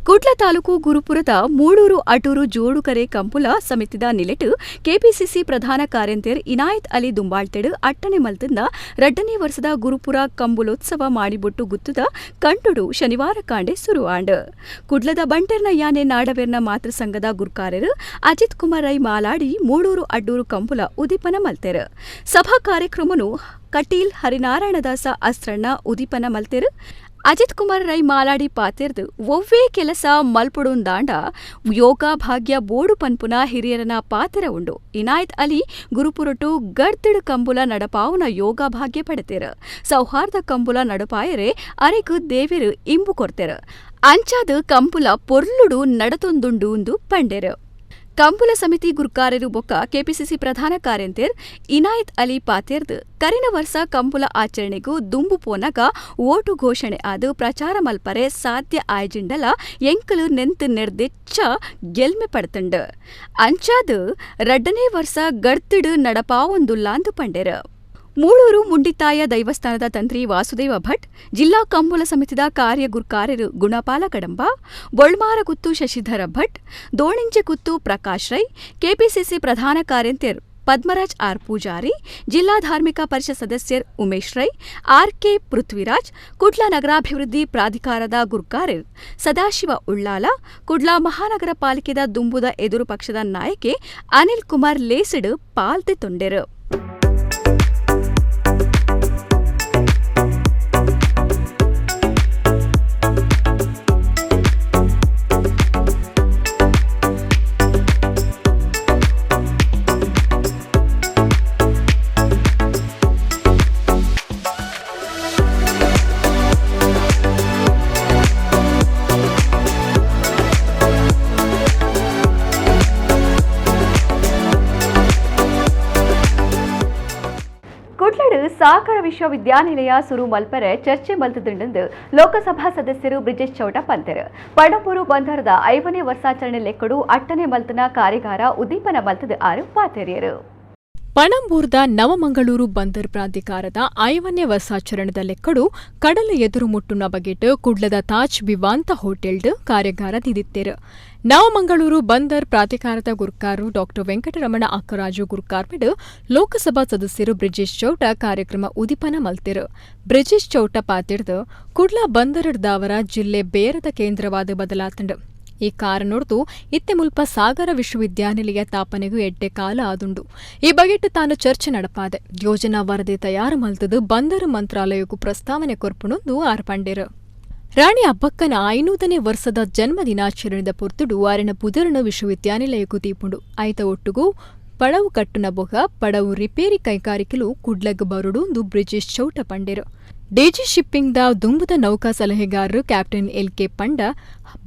ಕುಡ್ಲ ತಾಲೂಕು ಗುರುಪುರದ ಮೂಡೂರು ಅಟೂರು ಜೋಡುಕರೆ ಕಂಪುಲ ಸಮಿತಿದ ನಿಲೆಟು ಕೆಪಿಸಿಸಿ ಪ್ರಧಾನ ಕಾರ್ಯಂತೆರ್ ಇನಾಯತ್ ಅಲಿ ದುಂಬಾಳ್ತೆಡು ಅಟ್ಟಣೆ ಮಲ್ತಂದ ರಡ್ಡನೇ ವರ್ಷದ ಗುರುಪುರ ಕಂಬುಲೋತ್ಸವ ಮಾಡಿಬೊಟ್ಟು ಗುತ್ತದ ಕಂಟುಡು ಶನಿವಾರ ಕಾಂಡೆ ಸುರುವಾಂಡ್. ಕುಡ್ಲದ ಬಂಟೆರ್ನ ಯಾನೆ ನಾಡವೆರ್ನ ಮಾತೃ ಸಂಘದ ಗುರ್ಕಾರರು ಅಜಿತ್ ಕುಮಾರ್ ರೈ ಮಾಲಾಡಿ ಮೂಡೂರು ಅಡ್ಡೂರು ಕಂಬುಲ ಉದೀಪನ ಮಲ್ತೆರು. ಸಭಾ ಕಾರ್ಯಕ್ರಮನು ಕಟೀಲ್ ಹರಿನಾರಾಯಣದಾಸ ಅಸ್ರಣ್ಣ ಉದೀಪನ ಮಲ್ತೆರು. ಅಜಿತ್ ಕುಮಾರ್ ರೈ ಮಾಲಾಡಿ ಪಾತೆರ್ದು ಒವ್ವೇ ಕೆಲಸ ಮಲ್ಪುಡುಂದಾಂಡ ಯೋಗ ಭಾಗ್ಯ ಬೋಡು ಪನ್ಪುನ ಹಿರಿಯರನ ಪಾತೆರ ಉಂಡು. ಇನಾಯತ್ ಅಲಿ ಗುರುಪುರಟು ಗರ್ತಿಡು ಕಂಬುಲ ನಡಪಾವುನ ಯೋಗ ಭಾಗ್ಯ ಪಡೆತೇರು. ಸೌಹಾರ್ದ ಕಂಬುಲ ನಡಪಾಯರೆ ಅರೆಗು ದೇವೆರು ಇಂಬು ಕೊರ್ತೆರು. ಅಂಚಾದ ಕಂಬುಲ ಪೊರ್ಲುಡು ನಡತೊಂದುಂಡು ಪಂಡೆರು. ಕಂಬುಲ ಸಮಿತಿ ಗುರ್ಕಾರರು ಬೊಕ್ಕ ಕೆಪಿಸಿಸಿ ಪ್ರಧಾನ ಕಾರ್ಯಂತೆರ್ ಇನಾಯತ್ ಅಲಿ ಪಾತೆರ್ದು ಕರಿನ ವರ್ಷ ಕಂಬುಲ ಆಚರಣೆಗೂ ದುಂಬು ಪೋನಗ ಓಟು ಘೋಷಣೆ ಆದ ಪ್ರಚಾರ ಮಲ್ಪರೆ ಸಾಧ್ಯ ಆಯ್ಜಿಂಡಲ ಎಂಕಲು ನೆಂತು ನೆರ್ದೆಚ್ಚ ಗೆಲ್ಮೆ ಪಡ್ತಂಡು. ಅಂಚಾದ ರಡ್ಡನೇ ವರ್ಷ ಗಡ್ತಿಡು ನಡಪಾವೊಂದುಲ್ಲಾಂದು ಪಂಡೆರು. ಮೂಳೂರು ಮುಂಡಿತಾಯ ದೈವಸ್ಥಾನದ ತಂತ್ರಿ ವಾಸುದೇವ ಭಟ್, ಜಿಲ್ಲಾ ಕಂಬುಲ ಸಮಿತಿದ ಕಾರ್ಯಗುರ್ಕಾರರು ಗುಣಪಾಲ ಕಡಂಬ, ಬೊಳ್ಮಾರಗುತ್ತು ಶಶಿಧರ ಭಟ್, ದೋಣಿಂಚೆಗುತ್ತು ಪ್ರಕಾಶ್ ರೈ, ಕೆಪಿಸಿಸಿ ಪ್ರಧಾನ ಕಾರ್ಯಂತೆರ್ ಪದ್ಮರಾಜ್ ಆರ್ ಪೂಜಾರಿ, ಜಿಲ್ಲಾ ಧಾರ್ಮಿಕ ಪರಿಷತ್ ಸದಸ್ಯರ್ ಉಮೇಶ್ ರೈ, ಆರ್ ಕೆ ಪೃಥ್ವಿರಾಜ್, ಕುಡ್ಲ ನಗರಾಭಿವೃದ್ಧಿ ಪ್ರಾಧಿಕಾರದ ಗುರ್ಕಾರರ್ ಸದಾಶಿವ ಉಳ್ಳಾಲ, ಕುಡ್ಲ ಮಹಾನಗರ ಪಾಲಿಕೆದ ದುಂಬುದ ಎದುರು ಪಕ್ಷದ ನಾಯಕೆ ಅನಿಲ್ ಕುಮಾರ್ ಲೇಸಿಡು ಪಾಲ್ತೆ ತೊಂಡೆರು. ಸಹಕಾರ ವಿಶ್ವವಿದ್ಯಾನಿಲಯ ಸುರು ಮಲ್ಪರೆ ಚರ್ಚೆ ಮಲ್ತದುಂಡು ಲೋಕಸಭಾ ಸದಸ್ಯರು ಬ್ರಿಜೇಶ್ ಚೌಟ ಪಂತೆರು. ಪಣಪೂರು ಬಂದರದ 5ನೇ ವರ್ಷಾಚರಣೆ ಲೆಕ್ಕಡು ಅಟ್ಟನೆ ಮಲ್ತನ ಕಾರ್ಯಾಗಾರ ಉದ್ದೀಪನ ಮಲ್ತದ ಆರು ಪಾತೆರಿಯರು. ಪಣಂಬೂರ್ದ ನವಮಂಗಳೂರು ಬಂದರ್ ಪ್ರಾಧಿಕಾರದ 5ನೇ ವರ್ಷಾಚರಣೆದ ಲೆಕ್ಕಡು ಕಡಲ ಎದುರು ಮುಟ್ಟುನ ಬಗೆಟ್ ಕುಡ್ಲದ ತಾಜ್ ವಿವಾಂತ ಹೋಟೆಲ್ಡ್ ಕಾರ್ಯಾಗಾರ ದಿದಿತ್ತೇರು. ನವಮಂಗಳೂರು ಬಂದರ್ ಪ್ರಾಧಿಕಾರದ ಗುರ್ಕಾರು ಡಾ ವೆಂಕಟರಮಣ ಅಕ್ಕರಾಜು ಗುರ್ಕಾರ್ಮೆಡ್ ಲೋಕಸಭಾ ಸದಸ್ಯರು ಬ್ರಿಜೇಶ್ ಚೌಟ ಕಾರ್ಯಕ್ರಮ ಉದಿಪನ ಮಲ್ತೆರು. ಬ್ರಿಜೇಶ್ ಚೌಟ ಪಾತಿಡ್ದು ಕುಡ್ಲ ಬಂದರ್ದಾವರ ಜಿಲ್ಲೆ ಬೇರದ ಕೇಂದ್ರವಾದ ಬದಲಾತಂಡು. ಈ ಕಾರಣೊಡ್ದು ಇತ್ತೆ ಮುಲ್ಪ ಸಾಗರ ವಿಶ್ವವಿದ್ಯಾನಿಲಯ ತಾಪನೆಗೂ ಎಡ್ಡೆ ಕಾಲ ಆದುಂಡು. ಈ ಬಗೆಟ್ ತಾನು ಚರ್ಚೆ ನಡಪಾದೆ ಯೋಜನಾ ವರದಿ ತಯಾರು ಮಲ್ತದು ಬಂದರು ಮಂತ್ರಾಲಯಕ್ಕೂ ಪ್ರಸ್ತಾವನೆ ಕೊರ್ಪುಣೊಂದು ಆರ್ ಪಂಡೇರು. ರಾಣಿ ಅಬ್ಬಕ್ಕನ 500ನೇ ವರ್ಷದ ಜನ್ಮ ದಿನಾಚರಣೆದ ಪೊರ್ತುಡು ಆರೆನ ಪುದರ್ನ ವಿಶ್ವವಿದ್ಯಾನಿಲಯಕ್ಕೂ ತೀಪುಂಡು. ಐತ ಒಟ್ಟುಗು ಪಡವು ಕಟ್ಟುನ ಬೊಗ ಪಡವು ರಿಪೇರಿ ಕೈಗಾರಿಕೆಲು ಕುಡ್ಲಗ್ ಬರೊಡುಂದು ಬ್ರಿಜೇಶ್ ಚೌಟ ಪಂಡೆರು. ಡಿಜಿ ಶಿಪ್ಪಿಂಗ್ the ದುಂಬುದ ನೌಕಾ ಸಲಹೆಗಾರರು captain L K ಪಂಡ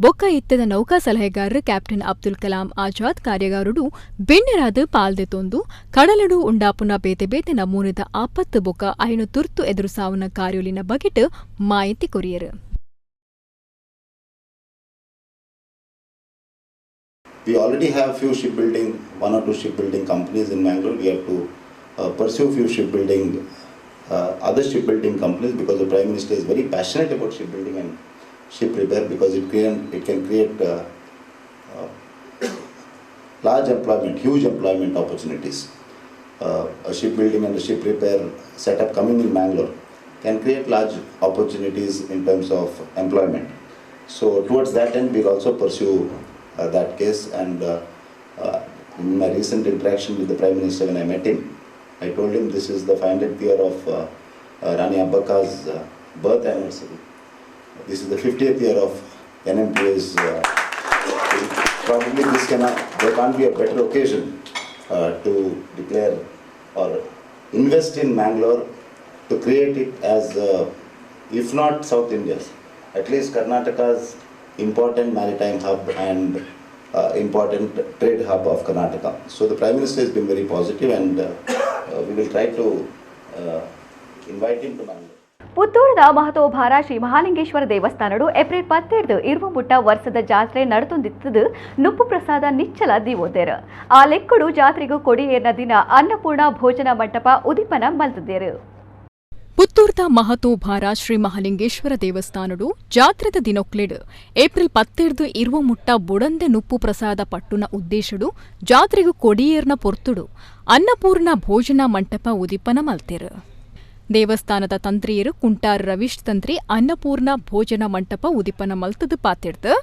ಬೊಕ್ಕ ಇತ್ತೆದ ನೌಕಾ ಸಲಹೆಗಾರರು ಕ್ಯಾಪ್ಟನ್ ಅಬ್ದುಲ್ ಕಲಾಂ ಆಜಾದ್ ಕಾರ್ಯಗಾರರು ಬೆಣ್ಣೆರಾದ ಪಾಲ್ದೆತೊಂದು ಕಡಲಡು ಉಂಡಾಪುನ ಬೇತೆ ಬೇತೆ ನಮೂನೆದ ಆಪತ್ತು ಬೊಕ್ಕ ಐನು ತುರ್ತು ಎದುರುಸಾವುನ ಕಾರ್ಯೊಲಿನ ಬಗೆಟ್ ಮಾಹಿತಿ courier. We already have few shipbuilding, one or two shipbuilding companies in Mangalore. We have to pursue few shipbuilding, other shipbuilding companies, because the Prime Minister is very passionate about shipbuilding and ship repair, because it can create large employment, huge employment opportunities. A shipbuilding and a ship repair setup coming in Mangalore can create large opportunities in terms of employment. So towards that end, we'll also pursue that case. And in my recent interaction with the Prime Minister, when I met him, I told him this is the 500th year of Rani Abbakka's birth anniversary. This is the 50th year of NMPA's. Probably this cannot, there can't be a better occasion to declare or invest in Mangalore, to create it as, if not South India's, at least Karnataka's important maritime hub and important trade hub of Karnataka. So the Prime Minister has been very positive, and we will try to invite him to Mangalore. ಪುತ್ತೂರದ ಮಹತೋಭಾರ ಶ್ರೀ ಮಹಾಲಿಂಗೇಶ್ವರ ದೇವಸ್ಥಾನಡು April 17 ಇರುವಮುಟ್ಟ ವರ್ಷದ ಜಾತ್ರೆ ನಡೆತೊಂದಿತ್ತದು ನುಪ್ಪು ಪ್ರಸಾದ ನಿಚ್ಚಲ ದೀವೋದೇರು. ಆ ಲೆಕ್ಕಡು ಜಾತ್ರೆಗೂ ಕೊಡಿಯೇರ್ನ ದಿನ ಅನ್ನಪೂರ್ಣ ಭೋಜನ ಮಂಟಪ ಉದಿಪನ ಮಲ್ತದೇರು. ಪುತ್ತೂರ್ದ ಮಹತೋಭಾರ ಶ್ರೀ ಮಹಾಲಿಂಗೇಶ್ವರ ದೇವಸ್ಥಾನಡು ಜಾತ್ರೆದ ದಿನೊಕ್ಲೆಡ್ ಏಪ್ರಿಲ್ 17 ಇರುವಮುಟ್ಟ ಬುಡಂದೆ ನುಪ್ಪು ಪ್ರಸಾದ ಪಟ್ಟುನ ಉದ್ದೇಶಡು ಜಾತ್ರೆಗೂ ಕೊಡಿಯೇರ್ನ ಪೊರ್ತುಡು ಅನ್ನಪೂರ್ಣ ಭೋಜನ ಮಂಟಪ ಉದಿಪನ ಮಲ್ತೇರು. ದೇವಸ್ಥಾನದ ತಂತ್ರಿಯರು ಕುಂಟಾರ್ ರವೀಶ್ ತಂತ್ರಿ ಅನ್ನಪೂರ್ಣ ಭೋಜನ ಮಂಟಪ ಉದಿಪನ ಮಲ್ತದು ಪಾತಿಡ್ದು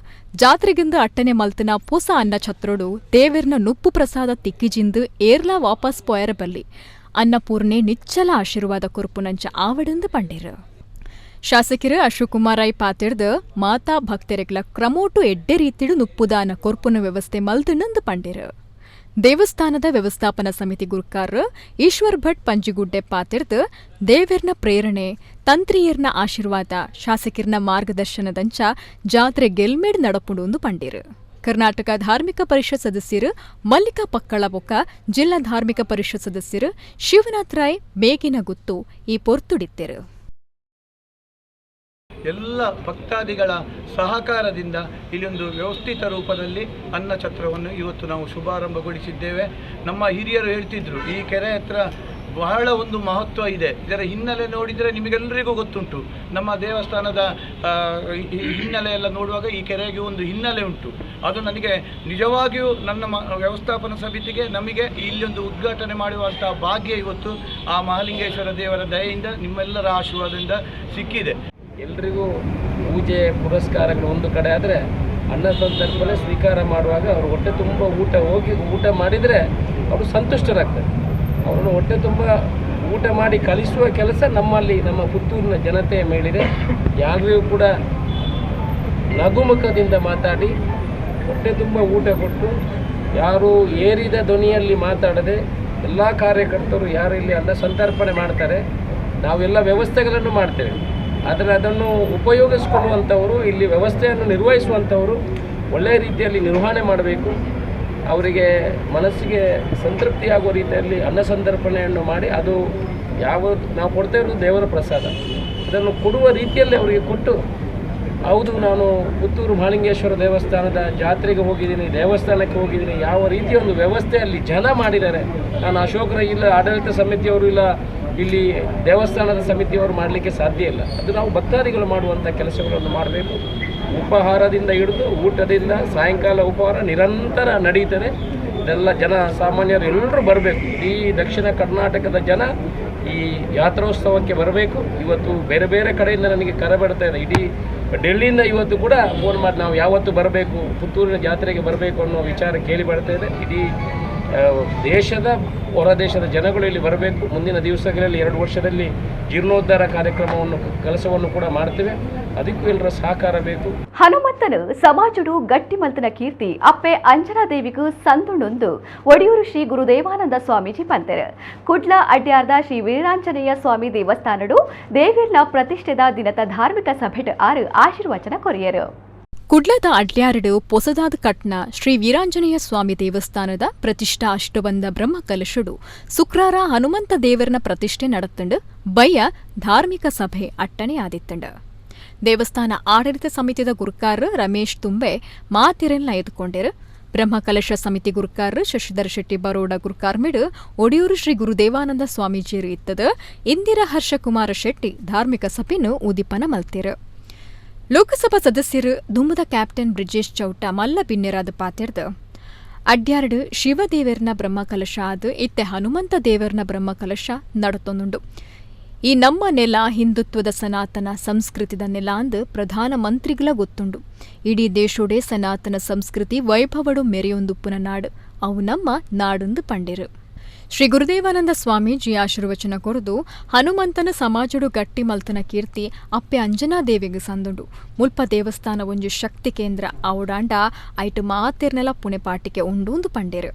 ಜಾತ್ರೆಗಿಂದ ಅಟ್ಟನೆ ಮಲ್ತನ ಪೊಸ ಅನ್ನ ಛತ್ರೊಡು ದೇವೆರ್ನ ನುಪ್ಪು ಪ್ರಸಾದ ತಿಕ್ಕಿಜಿಂದು ಏರ್ಲಾ ವಾಪಸ್ ಪೋಯರ ಬಲ್ಲಿ ಅನ್ನಪೂರ್ಣೆ ನಿಚ್ಚಲ ಆಶೀರ್ವಾದ ಕೊರ್ಪುನಂಚ ಆವಡಂದು ಪಂಡೇರು. ಶಾಸಕರು ಅಶೋಕುಮಾರ್ ರೈ ಪಾತಿಡ್ದು ಮಾತಾ ಭಕ್ತರೆಗ್ಲ ಕ್ರಮೋಟು ಎಡ್ಡೆ ರೀತಿಡು ನುಪ್ಪುದಾನ ಕೊರ್ಪುನ ವ್ಯವಸ್ಥೆ ಮಲ್ತುನಂದು ಪಂಡೇರು. ದೇವಸ್ಥಾನದ ವ್ಯವಸ್ಥಾಪನಾ ಸಮಿತಿ ಗುರುಕಾರ ಈಶ್ವರ್ ಭಟ್ ಪಂಜಿಗುಡ್ಡೆ ಪಾತಿರ್ದು ದೇವೆರ್ನ ಪ್ರೇರಣೆ, ತಂತ್ರಿಯರ್ನ ಆಶೀರ್ವಾದ, ಶಾಸಕಿರ್ನ ಮಾರ್ಗದರ್ಶನದಂಚ ಜಾತ್ರೆ ಗೆಲ್ಮೇಡ್ ನಡಪುಂಡು ಪಂಡೇರು. ಕರ್ನಾಟಕ ಧಾರ್ಮಿಕ ಪರಿಷತ್ ಸದಸ್ಯರು ಮಲ್ಲಿಕಾ ಪಕ್ಕಳಬೊಕ್ಕ, ಜಿಲ್ಲಾ ಧಾರ್ಮಿಕ ಪರಿಷತ್ ಸದಸ್ಯರು ಶಿವನಾಥ್ ರಾಯ್ ಮೇಗಿನ ಗುತ್ತು ಈ ಪೊರ್ತುಡಿತ್ತೆರು. ಎಲ್ಲ ಭಕ್ತಾದಿಗಳ ಸಹಕಾರದಿಂದ ಇಲ್ಲೊಂದು ವ್ಯವಸ್ಥಿತ ರೂಪದಲ್ಲಿ ಅನ್ನಛತ್ರವನ್ನು ಇವತ್ತು ನಾವು ಶುಭಾರಂಭಗೊಳಿಸಿದ್ದೇವೆ. ನಮ್ಮ ಹಿರಿಯರು ಹೇಳ್ತಿದ್ರು, ಈ ಕೆರೆ ಹತ್ರ ಬಹಳ ಒಂದು ಮಹತ್ವ ಇದೆ. ಇದರ ಹಿನ್ನೆಲೆ ನೋಡಿದರೆ ನಿಮಗೆಲ್ಲರಿಗೂ ಗೊತ್ತುಂಟು. ನಮ್ಮ ದೇವಸ್ಥಾನದ ಹಿನ್ನೆಲೆ ಎಲ್ಲ ನೋಡುವಾಗ ಈ ಕೆರೆಗೆ ಒಂದು ಹಿನ್ನೆಲೆ ಉಂಟು. ಅದು ನನಗೆ ನಿಜವಾಗಿಯೂ ನನ್ನ ವ್ಯವಸ್ಥಾಪನಾ ಸಮಿತಿಗೆ ನಮಗೆ ಇಲ್ಲೊಂದು ಉದ್ಘಾಟನೆ ಮಾಡುವಂಥ ಭಾಗ್ಯ ಇವತ್ತು ಆ ಮಹಾಲಿಂಗೇಶ್ವರ ದೇವರ ದಯೆಯಿಂದ, ನಿಮ್ಮೆಲ್ಲರ ಆಶೀರ್ವಾದದಿಂದ ಸಿಕ್ಕಿದೆ. ಎಲ್ರಿಗೂ ಪೂಜೆ ಪುರಸ್ಕಾರಗಳು ಒಂದು ಕಡೆ ಆದರೆ ಅನ್ನ ಸಂತರ್ಪಣೆ ಸ್ವೀಕಾರ ಮಾಡುವಾಗ ಅವರು ಹೊಟ್ಟೆ ತುಂಬ ಊಟ ಹೋಗಿ ಊಟ ಮಾಡಿದರೆ ಅವರು ಸಂತುಷ್ಟರಾಗ್ತಾರೆ. ಅವರನ್ನು ಹೊಟ್ಟೆ ತುಂಬ ಊಟ ಮಾಡಿ ಕಲಿಸುವ ಕೆಲಸ ನಮ್ಮಲ್ಲಿ ನಮ್ಮ ಪುತ್ತೂರಿನ ಜನತೆಯ ಮೇಲಿದೆ. ಯಾರಿಗೂ ಕೂಡ ನಗುಮುಖದಿಂದ ಮಾತಾಡಿ ಹೊಟ್ಟೆ ತುಂಬ ಊಟ ಕೊಟ್ಟು ಯಾರು ಏರಿದ ಧ್ವನಿಯಲ್ಲಿ ಮಾತಾಡದೆ ಎಲ್ಲ ಕಾರ್ಯಕರ್ತರು ಯಾರು ಇಲ್ಲಿ ಅನ್ನ ಸಂತರ್ಪಣೆ ಮಾಡ್ತಾರೆ, ನಾವೆಲ್ಲ ವ್ಯವಸ್ಥೆಗಳನ್ನು ಮಾಡ್ತೇವೆ. ಆದರೆ ಅದನ್ನು ಉಪಯೋಗಿಸಿಕೊಳ್ಳುವಂಥವರು, ಇಲ್ಲಿ ವ್ಯವಸ್ಥೆಯನ್ನು ನಿರ್ವಹಿಸುವಂಥವರು ಒಳ್ಳೆಯ ರೀತಿಯಲ್ಲಿ ನಿರ್ವಹಣೆ ಮಾಡಬೇಕು. ಅವರಿಗೆ ಮನಸ್ಸಿಗೆ ಸಂತೃಪ್ತಿಯಾಗುವ ರೀತಿಯಲ್ಲಿ ಅನ್ನ ಸಂತರ್ಪಣೆಯನ್ನು ಮಾಡಿ, ಅದು ಯಾವ ನಾವು ಕೊಡ್ತಾ ಇರೋದು ದೇವರ ಪ್ರಸಾದ, ಅದನ್ನು ಕೊಡುವ ರೀತಿಯಲ್ಲಿ ಅವರಿಗೆ ಕೊಟ್ಟು, ಹೌದು ನಾನು ಪುತ್ತೂರು ಮಹಾಲಿಂಗೇಶ್ವರ ದೇವಸ್ಥಾನದ ಜಾತ್ರೆಗೆ ಹೋಗಿದ್ದೀನಿ, ದೇವಸ್ಥಾನಕ್ಕೆ ಹೋಗಿದ್ದೀನಿ, ಯಾವ ರೀತಿಯ ಒಂದು ವ್ಯವಸ್ಥೆಯಲ್ಲಿ ಜನ ಮಾಡಿದ್ದಾರೆ. ನಾನು ಅಶೋಕ್ ರೈ ಇಲ್ಲ, ಆಡಳಿತ ಸಮಿತಿಯವರು ಇಲ್ಲ, ಇಲ್ಲಿ ದೇವಸ್ಥಾನದ ಸಮಿತಿಯವರು ಮಾಡಲಿಕ್ಕೆ ಸಾಧ್ಯ ಇಲ್ಲ. ಅದು ನಾವು ಭಕ್ತಾದಿಗಳು ಮಾಡುವಂಥ ಕೆಲಸಗಳನ್ನು ಮಾಡಬೇಕು. ಉಪಹಾರದಿಂದ ಹಿಡಿದು ಊಟದಿಂದ ಸಾಯಂಕಾಲ ಉಪಹಾರ ನಿರಂತರ ನಡೀತದೆ. ಇದೆಲ್ಲ ಜನ ಸಾಮಾನ್ಯರು ಎಲ್ಲರೂ ಬರಬೇಕು. ಇಡೀ ದಕ್ಷಿಣ ಕರ್ನಾಟಕದ ಜನ ಈ ಯಾತ್ರೋತ್ಸವಕ್ಕೆ ಬರಬೇಕು. ಇವತ್ತು ಬೇರೆ ಬೇರೆ ಕಡೆಯಿಂದ ನನಗೆ ಕರೆ ಬರ್ತಾ ಇದೆ. ಇಡೀ ಡೆಲ್ಲಿಯಿಂದ ಇವತ್ತು ಕೂಡ ಫೋನ್ ಮಾಡಿ ನಾವು ಯಾವತ್ತು ಬರಬೇಕು, ಪುತ್ತೂರಿನ ಜಾತ್ರೆಗೆ ಬರಬೇಕು ಅನ್ನೋ ವಿಚಾರ ಕೇಳಿ ಬರ್ತಾ ಇದೆ. ಇಡೀ ದೇಶದ ಹೊರದೇಶದ ಜನಗಳು ಇಲ್ಲಿ ಬರಬೇಕು. ಮುಂದಿನ ದಿವಸಗಳಲ್ಲಿ 2 ವರ್ಷದಲ್ಲಿ ಜೀರ್ಣೋದ್ಧಾರ ಕಾರ್ಯಕ್ರಮವನ್ನು ಕೆಲಸವನ್ನು ಕೂಡ ಮಾಡ್ತೇವೆ. ಅದಕ್ಕೂ ಎಲ್ಲರ ಸಹಕಾರ ಬೇಕು. ಹನುಮಂತನು ಸಮಾಜಡು ಗಟ್ಟಿಮಲ್ತನ ಕೀರ್ತಿ ಅಪ್ಪೆ ಅಂಜನಾದೇವಿಗೂ ಸಂದುಣೊಂದು ಒಡಿಯೂರು ಶ್ರೀ ಗುರುದೇವಾನಂದ ಸ್ವಾಮೀಜಿ ಪಂತೆರು. ಕುಡ್ಲ ಅಡ್ಯಾರ್ದ ಶ್ರೀ ವೀರಾಂಜನೇಯ ಸ್ವಾಮಿ ದೇವಸ್ಥಾನಡು ದೇವಿರ್ನ ಪ್ರತಿಷ್ಠೆದ ದಿನದ ಧಾರ್ಮಿಕ ಸಭೆಟ್ ಆರು ಆಶೀರ್ವಚನ ಕೊರಿಯರು. ಕುಡ್ಲದ ಅಡ್ಲ್ಯಾರಡು ಪೊಸದಾದ ಕಟ್ನ ಶ್ರೀ ವೀರಾಂಜನೇಯ ಸ್ವಾಮಿ ದೇವಸ್ಥಾನದ ಪ್ರತಿಷ್ಠಾ ಅಷ್ಟಬಂಧ ಬ್ರಹ್ಮಕಲಶುಡು ಶುಕ್ರಾರ ಹನುಮಂತ ದೇವರನ ಪ್ರತಿಷ್ಠೆ ನಡತ್ತಂಡು ಬಯ್ಯ ಧಾರ್ಮಿಕ ಸಭೆ ಅಟ್ಟಣೆ ಆದಿತ್ತಂಡು. ದೇವಸ್ಥಾನ ಆಡಳಿತ ಸಮಿತಿದ ಗುರುಕಾರ ರಮೇಶ್ ತುಂಬೆ ಮಾತಿರೆಲ್ಲ ಎದ್ಕೊಂಡಿರು. ಬ್ರಹ್ಮಕಲಶ ಸಮಿತಿ ಗುರುಕಾರ ಶಶಿಧರ ಶೆಟ್ಟಿ ಬರೋಡ ಗುರುಕಾರ್ಮಿಡು ಒಡಿಯೂರು ಶ್ರೀ ಗುರುದೇವಾನಂದ ಸ್ವಾಮೀಜಿಯರು ಇತ್ತದ ಇಂದಿರಾ ಹರ್ಷಕುಮಾರ ಶೆಟ್ಟಿ ಧಾರ್ಮಿಕ ಸಭೆನು ಉದಿಪನ ಮಲ್ತಿರು. ಲೋಕಸಭಾ ಸದಸ್ಯರು ದುಮ್ಮದ ಕ್ಯಾಪ್ಟನ್ ಬ್ರಿಜೇಶ್ ಚೌಟ ಮಲ್ಲ ಬಿನ್ನೆರಾದ ಪಾತಿರ್ದು ಅಡ್ಯಾರಡು ಶಿವದೇವರ್ನ ಬ್ರಹ್ಮಕಲಶ ಅದು ಇತ್ತೆ ಹನುಮಂತ ದೇವರ್ನ ಬ್ರಹ್ಮಕಲಶ ನಡತೊಂದುಂಡು. ಈ ನಮ್ಮ ನೆಲ ಹಿಂದುತ್ವದ ಸನಾತನ ಸಂಸ್ಕೃತಿದ ನೆಲ ಅಂದು ಪ್ರಧಾನಮಂತ್ರಿಗಳ ಗೊತ್ತುಂಡು. ಇಡೀ ದೇಶೋಡೆ ಸನಾತನ ಸಂಸ್ಕೃತಿ ವೈಭವಡು ಮೆರೆಯೊಂದುಪ್ಪುನ ನಾಡು ಅವು ನಮ್ಮ ನಾಡೊಂದು ಪಂಡಿರು. ಶ್ರೀ ಗುರುದೇವಾನಂದ ಸ್ವಾಮೀಜಿ ಆಶೀರ್ವಚನ ಕೊರದು ಹನುಮಂತನ ಸಮಾಜಡು ಗಟ್ಟಿ ಮಲ್ತನ ಕೀರ್ತಿ ಅಪ್ಪೆ ಅಂಜನಾದೇವಿಗೆ ಸಂದುಂಡು. ಮುಲ್ಪ ದೇವಸ್ಥಾನ ಒಂಜಿ ಶಕ್ತಿ ಕೇಂದ್ರ ಆವುಡಾಂಡ ಐಟು ಮಾತೆರ್ನೆಲ ಪುಣೆಪಾಟಿಕೆ ಉಂಡೂಂದು ಪಂಡೇರು.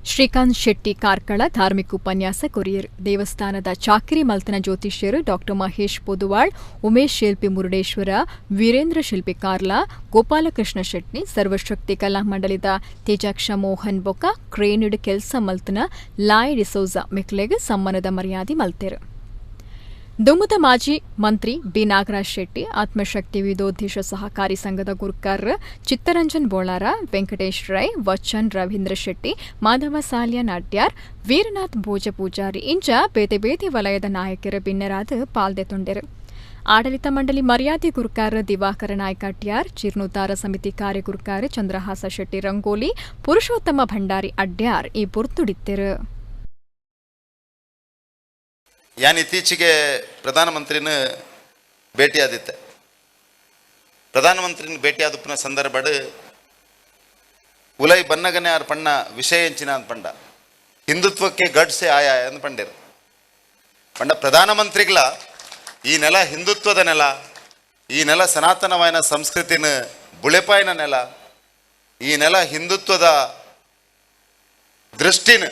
ಶ್ರೀಕಾಂತ್ ಶೆಟ್ಟಿ ಕಾರ್ಕಳ ಧಾರ್ಮಿಕ ಉಪನ್ಯಾಸ ಕೊರಿಯರ್. ದೇವಸ್ಥಾನದ ಚಾಕಿರಿ ಮಲ್ತನ ಜ್ಯೋತಿಷ್ಯರು ಡಾಕ್ಟರ್ ಮಹೇಶ್ ಪೊದುವಾಳ್, ಉಮೇಶ್ ಶಿಲ್ಪಿ ಮುರುಡೇಶ್ವರ, ವೀರೇಂದ್ರ ಶಿಲ್ಪಿ ಕಾರ್ಲಾ, ಗೋಪಾಲಕೃಷ್ಣ ಶೆಟ್ಟಿ, ಸರ್ವಶಕ್ತಿ ಕಲಾ ಮಂಡಳಿದ ತೇಜಾಕ್ಷ ಮೋಹನ್ ಬೊಕ್ಕ ಕ್ರೇನಿಡ್ ಕೆಲ್ಸ ಮಲ್ತನ ಲಾಯ್ ಡಿಸೋಜಾ ಮೆಕ್ಲೆಗ್ ಸಮ್ಮಾನದ ಮರ್ಯಾದೆ ಮಲ್ತೆರು. ದುಮ್ಮದ ಮಾಜಿ ಮಂತ್ರಿ ಬಿ ನಾಗರಾಜ್ ಶೆಟ್ಟಿ, ಆತ್ಮಶಕ್ತಿ ವಿದೋದ್ದೇಶ ಸಹಕಾರಿ ಸಂಘದ ಗುರುಕಾರ್ ಚಿತ್ತರಂಜನ್ ಬೋಳಾರ, ವೆಂಕಟೇಶ್ ರೈ, ವಚನ್ ರವೀಂದ್ರ ಶೆಟ್ಟಿ, ಮಾಧವ ಸಾಲಿಯ ನಾಟ್ಯಾರ್, ವೀರನಾಥ್ ಭೋಜ ಪೂಜಾರಿ ಇಂಚ ಬೇತೆ ಬೇತೆ ವಲಯದ ನಾಯಕರ ಬಿನ್ನರಾದ ಪಾಲ್ದೆ ತೊಂಡೆರು. ಆಡಳಿತ ಮಂಡಳಿ ಮರ್ಯಾದೆ ಗುರುಕಾರ ದಿವಾಕರ ನಾಯ್ಕಾಟ್ಯಾರ್, ಜೀರ್ಣೋದ್ಧಾರ ಸಮಿತಿ ಕಾರ್ಯಗುರುಕಾರ ಚಂದ್ರಹಾಸ ಶೆಟ್ಟಿ ರಂಗೋಲಿ, ಪುರುಷೋತ್ತಮ ಭಂಡಾರಿ ಅಡ್ಯಾರ್ ಈ ಪುರ್ತುಡಿತ್ತೆರು. ಯಾನ್ ಇತ್ತೀಚೆಗೆ ಪ್ರಧಾನಮಂತ್ರಿನ ಭೇಟಿಯಾದಿತ್ತೆ. ಪ್ರಧಾನಮಂತ್ರಿನ ಭೇಟಿಯಾದಪ್ಪನ ಸಂದರ್ಭ ಉಲೈ ಬನ್ನಗನೆ ಆರ್ ಪಣ್ಣ ವಿಷಯ ಎಂಚಿನ ಅಂತ ಪಂಡ ಹಿಂದುತ್ವಕ್ಕೆ ಗಡ್ಸೆ ಆಯಾ ಅಂತ ಪಂಡೇರು. ಪಂಡ ಪ್ರಧಾನಮಂತ್ರಿಗಳ ಈ ನೆಲ ಹಿಂದುತ್ವದ ನೆಲ, ಈ ನೆಲ ಸನಾತನವಾಯನ ಸಂಸ್ಕೃತಿನ ಬುಳೆಪಾಯಿನ ನೆಲ, ಈ ನೆಲ ಹಿಂದುತ್ವದ ದೃಷ್ಟಿನ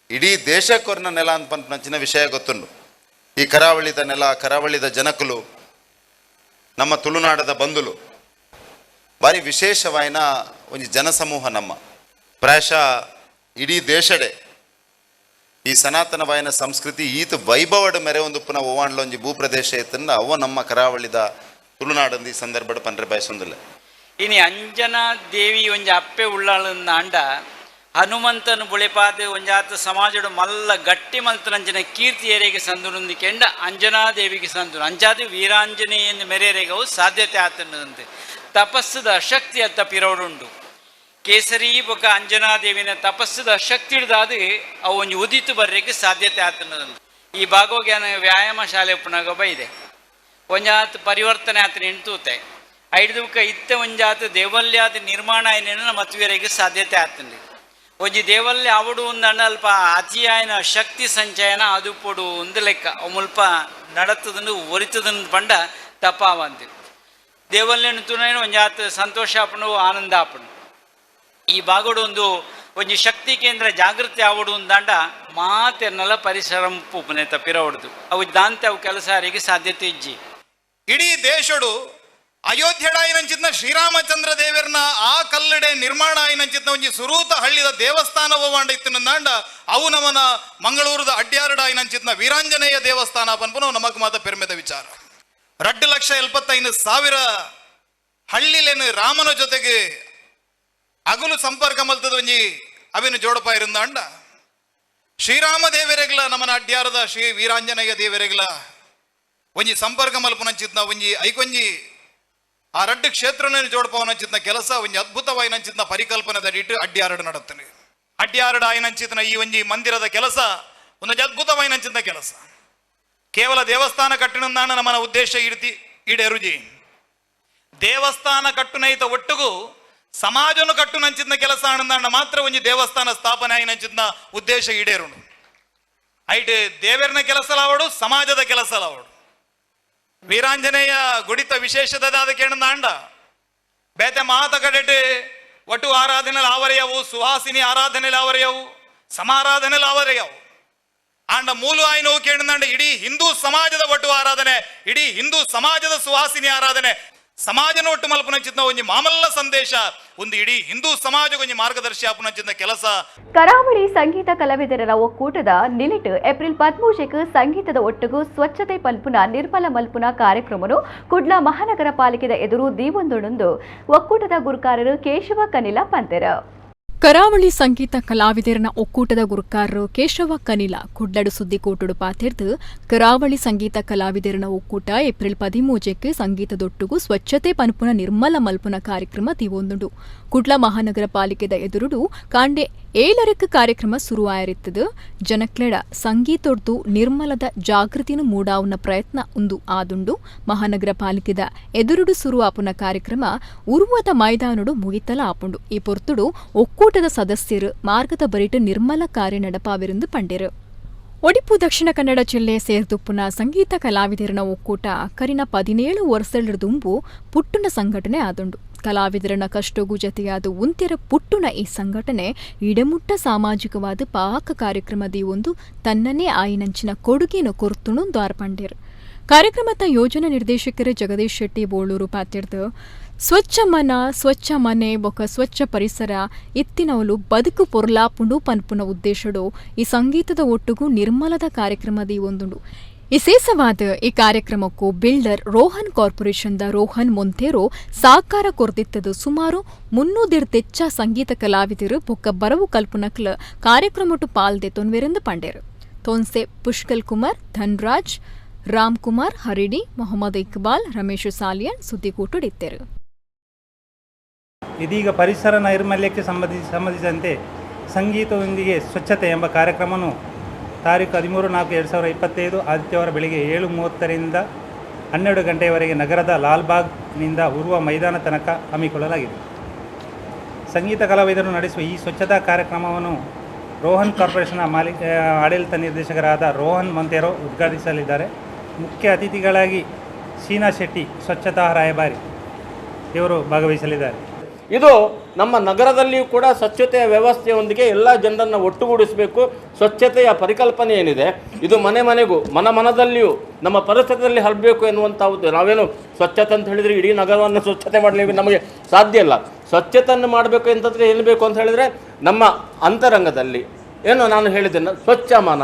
ಇಡೀ ದೇಶಕ್ಕೊರ್ನ ನೆಲ ಅಂತ ಪಂಚಿನ ವಿಷಯ ಗೊತ್ತುಂಡು. ಈ ಕರಾವಳಿದ ನೆಲ, ಕರಾವಳಿದ ಜನಕುಲು, ನಮ್ಮ ತುಳುನಾಡದ ಬಂಧುಲು ಭಾರಿ ವಿಶೇಷವಾಯಿನ ಒಂದು ಜನಸಮೂಹ ನಮ್ಮ. ಪ್ರಾಯಶಃ ಇಡೀ ದೇಶಡೆ ಈ ಸನಾತನವಾಯಿನ ಸಂಸ್ಕೃತಿ ಈತ ವೈಭವದ ಮೆರೆ ಒಂದು ಪುನಃ ಓವಾಂಡ್ಲೊಂಜಿ ಭೂಪ್ರದೇಶ ಇತ್ತಂದ ಅವ ನಮ್ಮ ಕರಾವಳಿದ ತುಳುನಾಡಂದು ಈ ಸಂದರ್ಭದ ಪಂಡ್ರೆ ಬಯಸೊಂದಿಲ್ಲ. ಇನಿ ಅಂಜನಾ ದೇವಿ ಒಂಜಿ ಅಪ್ಪೆ ಉಳ್ಳಾಳನ್ನ ಅಂಡ ಹನುಮಂತನು ಬುಳೆಪಾದ ಒಂಜಾತ ಸಮಾಜಡು ಮಲ್ಲ ಗಟ್ಟಿ ಮಲ್ತನಂಚಿನ ಕೀರ್ತಿಯರಿಗೆ ಸಂದುನೊಂದು ಕೆಂಡ ಅಂಜನಾದೇವಿಗೆ ಸಂದುನು ಅಂಚಾದ ವೀರಾಂಜನೇಯನ್ನು ಮೆರೆಯರೆಗವು ಸಾಧ್ಯತೆ ಆತನದಂತೆ ತಪಸ್ಸುದ ಶಕ್ತಿ ಅತ್ತ ಪಿರವಡುಂಡು. ಕೇಸರಿ ಬೊಕ ಅಂಜನಾದೇವಿನ ತಪಸ್ಸುದ ಶಕ್ತಿ ಹಿಡ್ದಾದ ಅವು ಒಂಜಿ ಉದಿತು ಬರ್ರೆಗೆ ಸಾಧ್ಯತೆ ಆತನದಂತೆ. ಈ ಭಾಗೋಗ್ಯಾನ ವ್ಯಾಯಾಮ ಶಾಲೆ ಉಪ್ಪುನಾಗ ಬೈದೆ ಒಂಜಾತ ಪರಿವರ್ತನೆ ಆತನ ಇಂತೂತೆ ಐದು ಇತ್ತ ಒಂಜಾತ ದೇವಲ್ಯಾದ ನಿರ್ಮಾಣ ಏನೇನು ಮತ್ತುವರೆಗೆ ಸಾಧ್ಯತೆ ಆತಂದೆ. ಒಂಜಿ ದೇವಲ್ಯ ಅವಡು ಒಂದಣ್ಣ ಅಲ್ಪ ಅತಿಯಾಯನ ಶಕ್ತಿ ಸಂಚಯನ ಅದು ಪೊಡು ಒಂದು ಲೆಕ್ಕ ಮುಲ್ಪ ನಡತದನ್ನು ಒರಿತದನ್ನು ಪಂಡ ತಪ್ಪಾವಂತೆ. ದೇವಲ್ಯನ ತುನೇನು ಒಂಜಾತ ಸಂತೋಷ ಆಪಣು ಆನಂದ ಆಪಣು. ಈ ಬಾಗೋಡು ಒಂದು ಒಂಜಿ ಶಕ್ತಿ ಕೇಂದ್ರ ಜಾಗೃತಿ ಆವಡು ಒಂದಂಡ ಮಾತೆರ್ನೆಲ್ಲ ಪರಿಸರ ಪೂಪನೆ ತಪ್ಪಿರವಡ್ದು ಅವು ದಾಂತೆ ಅವು ಕೆಲಸ ಯಾರಿಗೆ ಸಾಧ್ಯತೆ ಇಜ್ಜಿ. ಇಡೀ ದೇಶಡು ಅಯೋಧ್ಯೆಡಾಯಿನಂಚಿತ್ನ ಶ್ರೀರಾಮಚಂದ್ರ ದೇವರನ್ನ ಆ ಕಲ್ಲಡೆ ನಿರ್ಮಾಣ ಆಯಿನಂಚಿತ್ನ ಒಂಜಿ ಸುರೂತ ಹಳ್ಳಿದ ದೇವಸ್ಥಾನ ಓವಾಂಡ ಇತ್ತಿನಂದಾಂಡ ಅವು ನಮನ ಮಂಗಳೂರದ ಅಡ್ಯಾರಡಾಯಿನಂಚಿತ್ನ ವೀರಾಂಜನೇಯ ದೇವಸ್ಥಾನ ಪನ್ಪುನ ನಮಕ್ ಮಾತ ಪೆರ್ಮೆದ ವಿಚಾರ. 2,75,000 ಹಳ್ಳಿಲೇನು ರಾಮನ ಜೊತೆಗೆ ಅಗುಲು ಸಂಪರ್ಕ ಮಲ್ತದ ಒಂಜಿ ಅವಿನ ಜೋಡಪ ಇರುಂದಾಂಡ ಶ್ರೀರಾಮ ದೇವರೆಗ್ಲ ನಮನ ಅಡ್ಯಾರದ ಶ್ರೀ ವೀರಾಂಜನೇಯ ದೇವರೆಗ್ಲ ಒಂಜಿ ಸಂಪರ್ಕ ಮಲ್ಪುನಂಚಿತ್ನ ಒಂಜಿ ಐಕೊಂಜಿ ಆ ರಡ್ಡು ಕ್ಷೇತ್ರನ ಜೋಡಪವನಂಚಿತ್ನ ಕೆಲಸ ಒಂಜಿ ಅದ್ಭುತವಾಯಿನಂಚಿತ್ನ ಪರಿಕಲ್ಪನೆ ದಡಿಟ್ಟು ಅಡ್ಯಾರಡು ನಡತ್ತನೆ. ಅಡ್ಯಾರಡು ಆಯಿನಂಚಿತ್ನ ಈ ಒಂಜಿ ಮಂದಿರದ ಕೆಲಸ ಒಂದೊಂದು ಅದ್ಭುತವಾಯಿನಂಚಿತ್ನ ಕೆಲಸ. ಕೇವಲ ದೇವಸ್ಥಾನ ಕಟ್ಟಿನಂದಾಣ ನಮ್ಮನ ಉದ್ದೇಶ ಈಡೇರುಜಿ. ದೇವಸ್ಥಾನ ಕಟ್ಟುನೈತ ಒಟ್ಟುಗು ಸಮಾಜನು ಕಟ್ಟು ನಂಚಿದ್ನ ಕೆಲಸ ಆನಂದ ಮಾತ್ರ ಒಂಜಿ ದೇವಸ್ಥಾನ ಸ್ಥಾಪನೆ ಆಯಿ ನಂಚಿದ್ನ ಉದ್ದೇಶ ಈಡೇರುಂಡು. ಐಟ್ ದೇವರನ ಕೆಲಸಲಾವಡು, ಸಮಾಜದ ಕೆಲಸಲಾವಡು. ವೀರಾಂಜನೇಯ ಗುಡಿತ ವಿಶೇಷದ ಕೇಣಂದ ಬೇತೆ ಮಾತ ಕಡೆಟ್ ಒಟ್ಟು ಆರಾಧನೆ ಆವರೆಯವು, ಸುಹಾಸಿನಿ ಆರಾಧನೆ ಆವರೆಯವು, ಸಮಾರಾಧನೆ ಆವರೆಯವು. ಆಂಡ ಮೂಲು ಆಯ್ನೋ ಕೇಣಂದ ಇಡೀ ಹಿಂದೂ ಸಮಾಜದ ಒಟ್ಟು ಆರಾಧನೆ, ಇಡೀ ಹಿಂದೂ ಸಮಾಜದ ಸುಹಾಸಿನಿ ಆರಾಧನೆ, ಸಮಾಜನ ಒಟ್ಟು ಮಲ್ಪುನಂಚಿನ ಒಂಜಿ ಮಾಮಲ್ಲ ಸಂದೇಶ, ಒಂದು ಇಡೀ ಹಿಂದೂ ಸಮಾಜ ಒಂಜಿ ಮಾರ್ಗದರ್ಶಿ ಆಪುನಂಚಿನ ಕೆಲಸ. ಕರಾವಳಿ ಸಂಗೀತ ಕಲಾವಿದರ ಒಕ್ಕೂಟದ ನಿಲಿಟ್ ಏಪ್ರಿಲ್ 13ಕ್ಕೆ ಸಂಗೀತದ ಒಟ್ಟುಗು ಸ್ವಚ್ಛತೆ ಪಲ್ಪುನ ನಿರ್ಮಲ ಮಲ್ಪುನ ಕಾರ್ಯಕ್ರಮನು ಕುಡ್ಲ ಮಹಾನಗರ ಪಾಲಿಕೆದ ಎದುರು ದೀವೊಂದೊಂದು ಒಕ್ಕೂಟದ ಗುರುಕಾರರು ಕೇಶವ ಕನಿಲ ಪಂತೆರು. ಕರಾವಳಿ ಸಂಗೀತ ಕಲಾವಿದರನ ಒಕ್ಕೂಟದ ಗುರುಕಾರರು ಕೇಶವ ಕನಿಲ ಕುಡ್ಲಡು ಸುದ್ದಿಕೋಟುಡು ಪಾತೆರ್ದು ಕರಾವಳಿ ಸಂಗೀತ ಕಲಾವಿದರನ ಒಕ್ಕೂಟ ಏಪ್ರಿಲ್ 13ಕ್ಕೆ ಸಂಗೀತದೊಟ್ಟುಗು ಸ್ವಚ್ಛತೆ ಪನ್ಪುನ ನಿರ್ಮಲ ಮಲ್ಪುನ ಕಾರ್ಯಕ್ರಮ ತೀವೊಂದುಂಡು. ಕುಡ್ಲ ಮಹಾನಗರ ಪಾಲಿಕೆದ ಎದುರುಡು ಕಾಂಡೆ 7ಕ್ಕೆ ಕಾರ್ಯಕ್ರಮ ಶುರುವಾಯಿರುತ್ತದೆ. ಜನಕ್ಲೆಡ ಸಂಗೀತೊಡ್ದು ನಿರ್ಮಲದ ಜಾಗೃತಿನ ಮೂಡಾವುನ ಪ್ರಯತ್ನ ಉಂದು ಆದುಂಡು. ಮಹಾನಗರ ಪಾಲಿಕೆದ ಎದುರುಡು ಸುರುವಾಪುನ ಕಾರ್ಯಕ್ರಮ ಉರ್ವದ ಮೈದಾನಡು ಮುಗಿತಲ ಆಪುಂಡು. ಈ ಪೊರ್ತುಡು ಒಕ್ಕೂಟದ ಸದಸ್ಯರು ಮಾರ್ಗದ ಬರಿಟು ನಿರ್ಮಲ ಕಾರ್ಯ ನಡಪಾವಿರಂದು ಪಂಡೆರು. ಒಡಿಪು ದಕ್ಷಿಣ ಕನ್ನಡ ಜಿಲ್ಲೆ ಸೇರ್ದುಪ್ಪುನ ಸಂಗೀತ ಕಲಾವಿದರನ ಒಕ್ಕೂಟ ಕರಿನ 17 ವರ್ಷದುಂಬು ಪುಟ್ಟುನ ಸಂಘಟನೆ ಆದುಂಡು. ಕಲಾವಿದರನ ಕಷ್ಟಗೂ ಜತೆಯಾದ ಉಂತೆರ ಪುಟ್ಟುನ ಈ ಸಂಘಟನೆ ಇಡಮುಟ್ಟ ಸಾಮಾಜಿಕವಾದ ಪಾಕ ಕಾರ್ಯಕ್ರಮದಿ ಒಂದು ತನ್ನನೇ ಆಯಿನಂಚಿನ ಕೊಡುಗೆಯನ್ನು ಕೊರ್ತುಣು ದ್ವಾರಪಂಡೇರು. ಕಾರ್ಯಕ್ರಮದ ಯೋಜನಾ ನಿರ್ದೇಶಕರು ಜಗದೀಶ್ ಶೆಟ್ಟಿ ಬೋಳೂರು ಪಾತಿರ್ದು ಸ್ವಚ್ಛ ಮನ ಸ್ವಚ್ಛ ಮನೆ ಬೊಕ ಸ್ವಚ್ಛ ಪರಿಸರ ಇತ್ತಿನವಲು ಬದುಕು ಪೊರ್ಲಾಪುಂಡು ಪನ್ಪುನ ಉದ್ದೇಶಡು ಈ ಸಂಗೀತದ ಒಟ್ಟುಗೂ ನಿರ್ಮಲದ ಕಾರ್ಯಕ್ರಮದಿ ಒಂದುಂಡು. ವಿಶೇಷವಾದ ಈ ಕಾರ್ಯಕ್ರಮಕ್ಕೂ ಬಿಲ್ಡರ್ ರೋಹನ್ ಕಾರ್ಪೊರೇಷನ್ದ ರೋಹನ್ ಮೊಂತೇರೋ ಸಾಕಾರ ಕೊರ್ದಿತ್ತದು. ಸುಮಾರು 300 ಸಂಗೀತ ಕಲಾವಿದರು ಬೊಕ್ಕ ಬರವು ಕಲ್ಪನಕ್ಲ ಕಾರ್ಯಕ್ರಮಟು ಪಾಲ್ದೆ ತೊನ್ವೆರೆಂದು ಪಂಡೇರು. ತೋನ್ಸೆ ಪುಷ್ಕಲ್ ಕುಮಾರ್, ಧನ್ರಾಜ್, ರಾಮ್ಕುಮಾರ್ ಹರಿಡಿ, ಮೊಹಮ್ಮದ್ ಇಕ್ಬಾಲ್, ರಮೇಶ್ ಸಾಲಿಯನ್ ಸುದ್ದಿಗೂಟುಡಿತ್ತರು. ಇದೀಗ ಪರಿಸರ ನೈರ್ಮಲ್ಯಕ್ಕೆ ಸಂಬಂಧಿಸಿದಂತೆ ಸಂಗೀತದೊಂದಿಗೆ ಸ್ವಚ್ಛತೆ ಎಂಬ ಕಾರ್ಯಕ್ರಮವನ್ನು ತಾರೀಕು 13/4/2025 ಆದಿತ್ಯವಾರ ಬೆಳಿಗ್ಗೆ 7:30ರಿಂದ 12 ಗಂಟೆಯವರೆಗೆ ನಗರದ ಲಾಲ್ಬಾಗ್ನಿಂದ ಉರ್ವ ಮೈದಾನ ತನಕ ಹಮ್ಮಿಕೊಳ್ಳಲಾಗಿದೆ. ಸಂಗೀತ ಕಲಾವಿದರು ನಡೆಸುವ ಈ ಸ್ವಚ್ಛತಾ ಕಾರ್ಯಕ್ರಮವನ್ನು ರೋಹನ್ ಕಾರ್ಪೊರೇಷನ್ನ ಆಡಳಿತ ನಿರ್ದೇಶಕರಾದ ರೋಹನ್ ಮೊಂತೇರೋ ಉದ್ಘಾಟಿಸಲಿದ್ದಾರೆ. ಮುಖ್ಯ ಅತಿಥಿಗಳಾಗಿ ಶೀನಾ ಶೆಟ್ಟಿ, ಸ್ವಚ್ಛತಾ ರಾಯಭಾರಿ ಇವರು ಭಾಗವಹಿಸಲಿದ್ದಾರೆ. ಇದು ನಮ್ಮ ನಗರದಲ್ಲಿಯೂ ಕೂಡ ಸ್ವಚ್ಛತೆಯ ವ್ಯವಸ್ಥೆಯೊಂದಿಗೆ ಎಲ್ಲ ಜನರನ್ನು ಒಟ್ಟುಗೂಡಿಸಬೇಕು. ಸ್ವಚ್ಛತೆಯ ಪರಿಕಲ್ಪನೆ ಏನಿದೆ ಇದು ಮನೆ ಮನೆಗೂ ಮನ ಮನದಲ್ಲಿಯೂ ನಮ್ಮ ಪರಿಸರದಲ್ಲಿ ಹರಡಬೇಕು ಎನ್ನುವಂಥದ್ದು. ನಾವೇನು ಸ್ವಚ್ಛತೆ ಅಂತ ಹೇಳಿದರೆ ಇಡೀ ನಗರವನ್ನು ಸ್ವಚ್ಛತೆ ಮಾಡಲಿಕ್ಕೆ ನಮಗೆ ಸಾಧ್ಯ ಇಲ್ಲ. ಸ್ವಚ್ಛತೆಯನ್ನು ಮಾಡಬೇಕು ಅಂತಂದರೆ ಏನು ಬೇಕು ಅಂತ ಹೇಳಿದರೆ ನಮ್ಮ ಅಂತರಂಗದಲ್ಲಿ ಏನು ನಾನು ಹೇಳಿದ್ದೇನೆ, ಸ್ವಚ್ಛ ಮನ,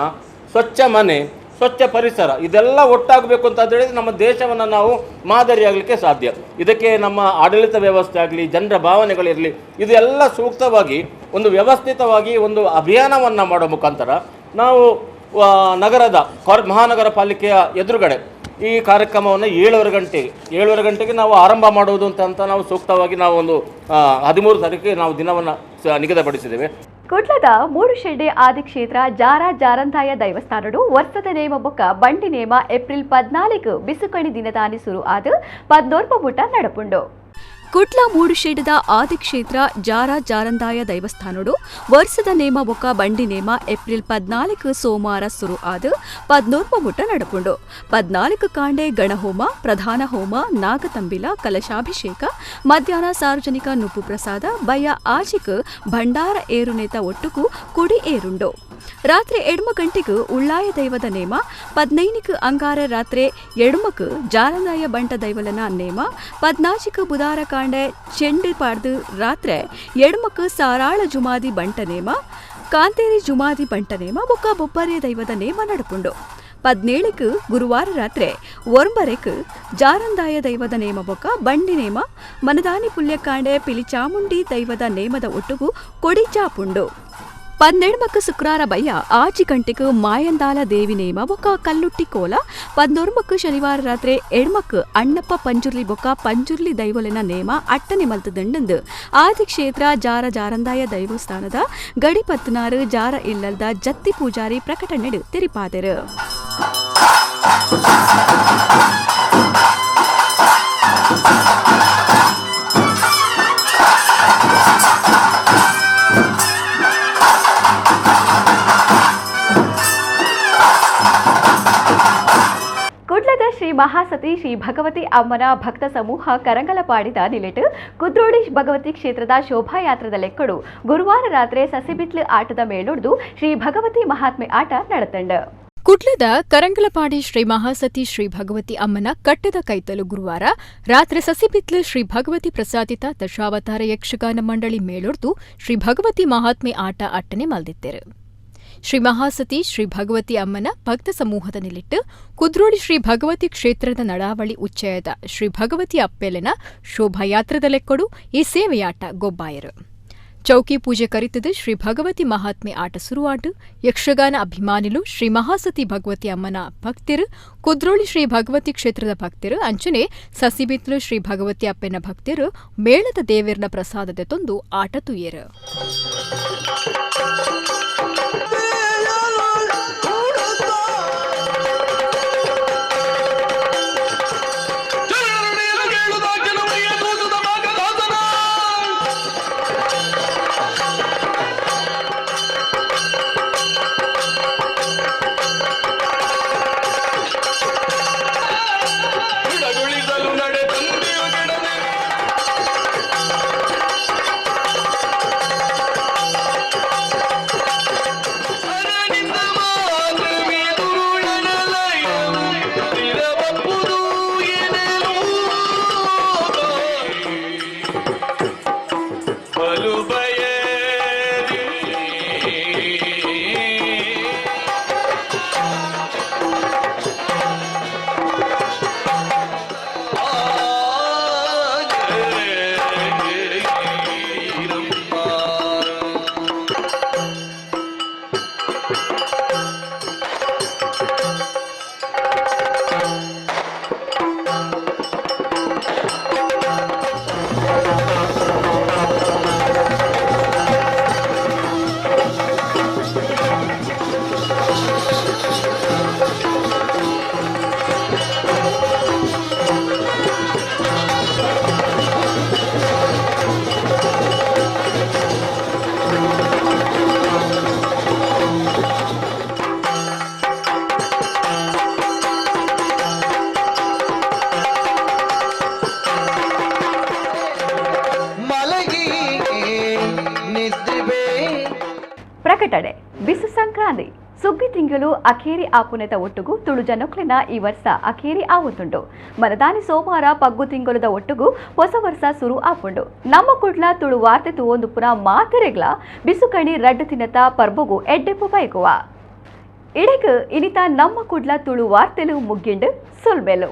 ಸ್ವಚ್ಛ ಮನೆ, ಸ್ವಚ್ಛ ಪರಿಸರ ಇದೆಲ್ಲ ಒಟ್ಟಾಗಬೇಕು ಅಂತ ಹೇಳಿದರೆ ನಮ್ಮ ದೇಶವನ್ನು ನಾವು ಮಾದರಿಯಾಗಲಿಕ್ಕೆ ಸಾಧ್ಯ. ಇದಕ್ಕೆ ನಮ್ಮ ಆಡಳಿತ ವ್ಯವಸ್ಥೆ ಆಗಲಿ, ಜನರ ಭಾವನೆಗಳಿರಲಿ, ಇದೆಲ್ಲ ಸೂಕ್ತವಾಗಿ ಒಂದು ವ್ಯವಸ್ಥಿತವಾಗಿ ಒಂದು ಅಭಿಯಾನವನ್ನು ಮಾಡೋ ಮುಖಾಂತರ ನಾವು ನಗರದ ಮಹಾನಗರ ಪಾಲಿಕೆಯ ಎದುರುಗಡೆ ಈ ಕಾರ್ಯಕ್ರಮವನ್ನು 7:30 ಗಂಟೆಗೆ ನಾವು ಆರಂಭ ಮಾಡುವುದು ಅಂತ ನಾವು ಸೂಕ್ತವಾಗಿ ನಾವು ಒಂದು 13 ತಾರೀಕಿಗೆ ನಾವು ದಿನವನ್ನು ನಿಗದಿಪಡಿಸಿದ್ದೇವೆ. ಕುಡ್ಲದ ಮೂಡುಶೆಡ್ಡೆ ಆದಿಕ್ಷೇತ್ರ ಜಾರ ಜಾರಂತಾಯ ದೈವಸ್ಥಾನಡು ವರ್ಷದ ನೇಮ ಬೊಕ್ಕ ಬಂಡಿ ನೇಮ ಏಪ್ರಿಲ್ 14 ಬಿಸುಕಣಿ ದಿನದಾನಿ ಸುರು ಆದ 11 ಮುಟ ನಡಪುಂಡು. ಕುಡ್ಲ ಮೂಡುಶೆಡ್ಡದ ಆದಿಕ್ಷೇತ್ರ ಜಾರ ಜಾರಂದಾಯ ದೈವಸ್ಥಾನಡು ವರ್ಷದ ನೇಮ ಬೊಕ್ಕ ಬಂಡಿ ನೇಮ ಏಪ್ರಿಲ್ 14 ಸೋಮವಾರ ಸುರು ಆದ 11 ಮುಟ ನಡಪುಂಡು. 14 ಕಾಂಡೆ ಗಣಹೋಮ, ಪ್ರಧಾನ ಹೋಮ, ನಾಗತಂಬಿಲ, ಕಲಶಾಭಿಷೇಕ, ಮಧ್ಯಾಹ್ನ ಸಾರ್ವಜನಿಕ ನುಪ್ಪು ಪ್ರಸಾದ, ಬಯ್ಯ ಆಜಿಕ್ ಭಂಡಾರ ಏರುನೇತ ಒಟ್ಟುಕು ಕುಡಿ ಏರುಂಡು. ರಾತ್ರಿ 8 ಗಂಟೆಗೆ ಉಳ್ಳಾಯ ದೈವದ ನೇಮ, 15 ಅಂಗಾರ ರಾತ್ರಿ 8 ಜಾರಂದಾಯ ಬಂಟ ದೈವಲನ ನೇಮ, 14 ಬುಧಾರ ಕಾಂಡೆ ಚೆಂಡು ಪಾಡ್ದು ರಾತ್ರಿ 8 ಸಾರಾಳ ಜುಮಾದಿ ಬಂಟ ನೇಮ, ಕಾಂತೇರಿ ಜುಮಾದಿ ಬಂಟ ನೇಮ ಬೊಕ್ಕ ಬೊಬ್ಬರೆ ದೈವದ ನೇಮ ನಡಪುಂಡು. 17 ಗುರುವಾರ ರಾತ್ರಿ 9 ಜಾರಂದಾಯ ದೈವದ ನೇಮ ಬೊಕ್ಕ ಬಂಡಿ ನೇಮ, ಮನದಾನಿ ಪುಲ್ಯಕಾಂಡೆ ಪಿಲಿಚಾಮುಂಡಿ ದೈವದ ನೇಮದ ಒಟ್ಟುಗು ಕೊಡಿ ಚಾಪುಂಡು. 12 ಶುಕ್ರಾರ ಬಯ್ಯ 6 ಗಂಟೆಗೆ ಮಾಯಂದಾಲ ದೇವಿ ನೇಮ ಬೊಕ್ಕ ಕಲ್ಲುಟ್ಟಿ ಕೋಲ, 11 ಶನಿವಾರ ರಾತ್ರಿ 8 ಅಣ್ಣಪ್ಪ ಪಂಜುರ್ಲಿ ಬೊಕ್ಕ ಪಂಜುರ್ಲಿ ದೈವಲಿನ ನೇಮ ಅಟ್ಟನೆ ಮಲ್ತ ದಂಡಂದು ಆದಿಕ್ಷೇತ್ರ ಜಾರ ಜಾರಂದಾಯ ದೈವಸ್ಥಾನದ ಗಡಿಪತ್ತನಾರು ಜಾರ ಇಲ್ಲಲ್ದ ಜತ್ತಿ ಪೂಜಾರಿ ಪ್ರಕಟಣೆಡು ತೆರಿಪಾದರು. ಶ್ರೀ ಮಹಾಸತಿ ಶ್ರೀ ಭಗವತಿ ಅಮ್ಮನ ಭಕ್ತ ಸಮೂಹ ಕರಂಗಲಪಾಡಿದ ನಿಲೆಟ್ ಕುದ್ರೋಳಿ ಭಗವತಿ ಕ್ಷೇತ್ರದ ಶೋಭಾಯಾತ್ರದ ಲೆಕ್ಕಡು ಗುರುವಾರ ರಾತ್ರಿ ಸಸಿಬಿತ್ಲು ಆಟದ ಮೇಲೊಡ್ದು ಶ್ರೀ ಭಗವತಿ ಮಹಾತ್ಮೆ ಆಟ ನಡೆತಂಡು. ಕುಡ್ಲದ ಕರಂಗಲಪಾಡಿ ಶ್ರೀ ಮಹಾಸತಿ ಶ್ರೀ ಭಗವತಿ ಅಮ್ಮನ ಕಟ್ಟದ ಕೈತಲು ಗುರುವಾರ ರಾತ್ರಿ ಸಸಿಬಿತ್ಲು ಶ್ರೀ ಭಗವತಿ ಪ್ರಸಾದಿತ ದಶಾವತಾರ ಯಕ್ಷಗಾನ ಮಂಡಳಿ ಮೇಲೊಡ್ದು ಶ್ರೀ ಭಗವತಿ ಮಹಾತ್ಮೆ ಆಟ ಅಟ್ಟನೆ ಮಲ್ದಿತ್ತೇರು. ಶ್ರೀ ಮಹಾಸತಿ ಶ್ರೀ ಭಗವತಿ ಅಮ್ಮನ ಭಕ್ತ ಸಮೂಹದ ನಿಲಿಟ್ಟು ಕುದ್ರೋಳಿ ಶ್ರೀ ಭಗವತಿ ಕ್ಷೇತ್ರದ ನಡಾವಳಿ ಉಚ್ಚಯದ ಶ್ರೀ ಭಗವತಿ ಅಪ್ಪೆಲೆನ ಶೋಭಾಯಾತ್ರದ ಲೆಕ್ಕಡು ಈ ಸೇವೆಯಾಟ ಗೊಬ್ಬಾಯರು. ಚೌಕಿ ಪೂಜೆ ಕರಿತದ ಶ್ರೀ ಭಗವತಿ ಮಹಾತ್ಮೆ ಆಟ ಸುರುವಾಟು ಯಕ್ಷಗಾನ ಅಭಿಮಾನಿಲು ಶ್ರೀ ಮಹಾಸತಿ ಭಗವತಿ ಅಮ್ಮನ ಭಕ್ತಿರು ಕುದ್ರೋಳಿ ಶ್ರೀ ಭಗವತಿ ಕ್ಷೇತ್ರದ ಭಕ್ತಿರು ಅಂಚನೆ ಸಸಿಬಿತ್ಲು ಶ್ರೀ ಭಗವತಿ ಅಪ್ಪನ ಭಕ್ತಿರು ಮೇಳದ ದೇವಿರ್ನ ಪ್ರಸಾದದ ತೊಂದು ಆಟ ತುಯೇರು. ಪ್ರಕಟಣೆ ಬಿಸು ಸಂಕ್ರಾಂತಿ ಸುಗ್ಗಿ ತಿಂಗಳು ಅಖೇರಿ ಆಪುನೆತ ಒಟ್ಟುಗು ತುಳು ಜನಕ್ಲೆನ ಈ ವರ್ಷ ಅಖೇರಿ ಆವತ್ತುಂಡು. ಮನದಾನಿ ಸೋಮವಾರ ಪಗ್ಗು ತಿಂಗಳುದ ಒಟ್ಟುಗು ಹೊಸ ವರ್ಷ ಸುರು ಆಪುಂಡು. ನಮ್ಮ ಕುಡ್ಲ ತುಳು ವಾರ್ತೆ ತುವೊಂದು ಪುನ ಮಾತೆರೆಗ್ಲ ಬಿಸುಕಣಿ ರಡ್ಡು ತಿನ್ನತ ಪರ್ಬಗು ಎಡ್ಡೆಪ್ಪು ಬೈಕುವ ಇಡಕ್ ಇನಿತ ನಮ್ಮ ಕುಡ್ಲ ತುಳು ವಾರ್ತೆಲು ಮುಗ್ಗಿಂಡು ಸೊಲ್ಮೆಲು.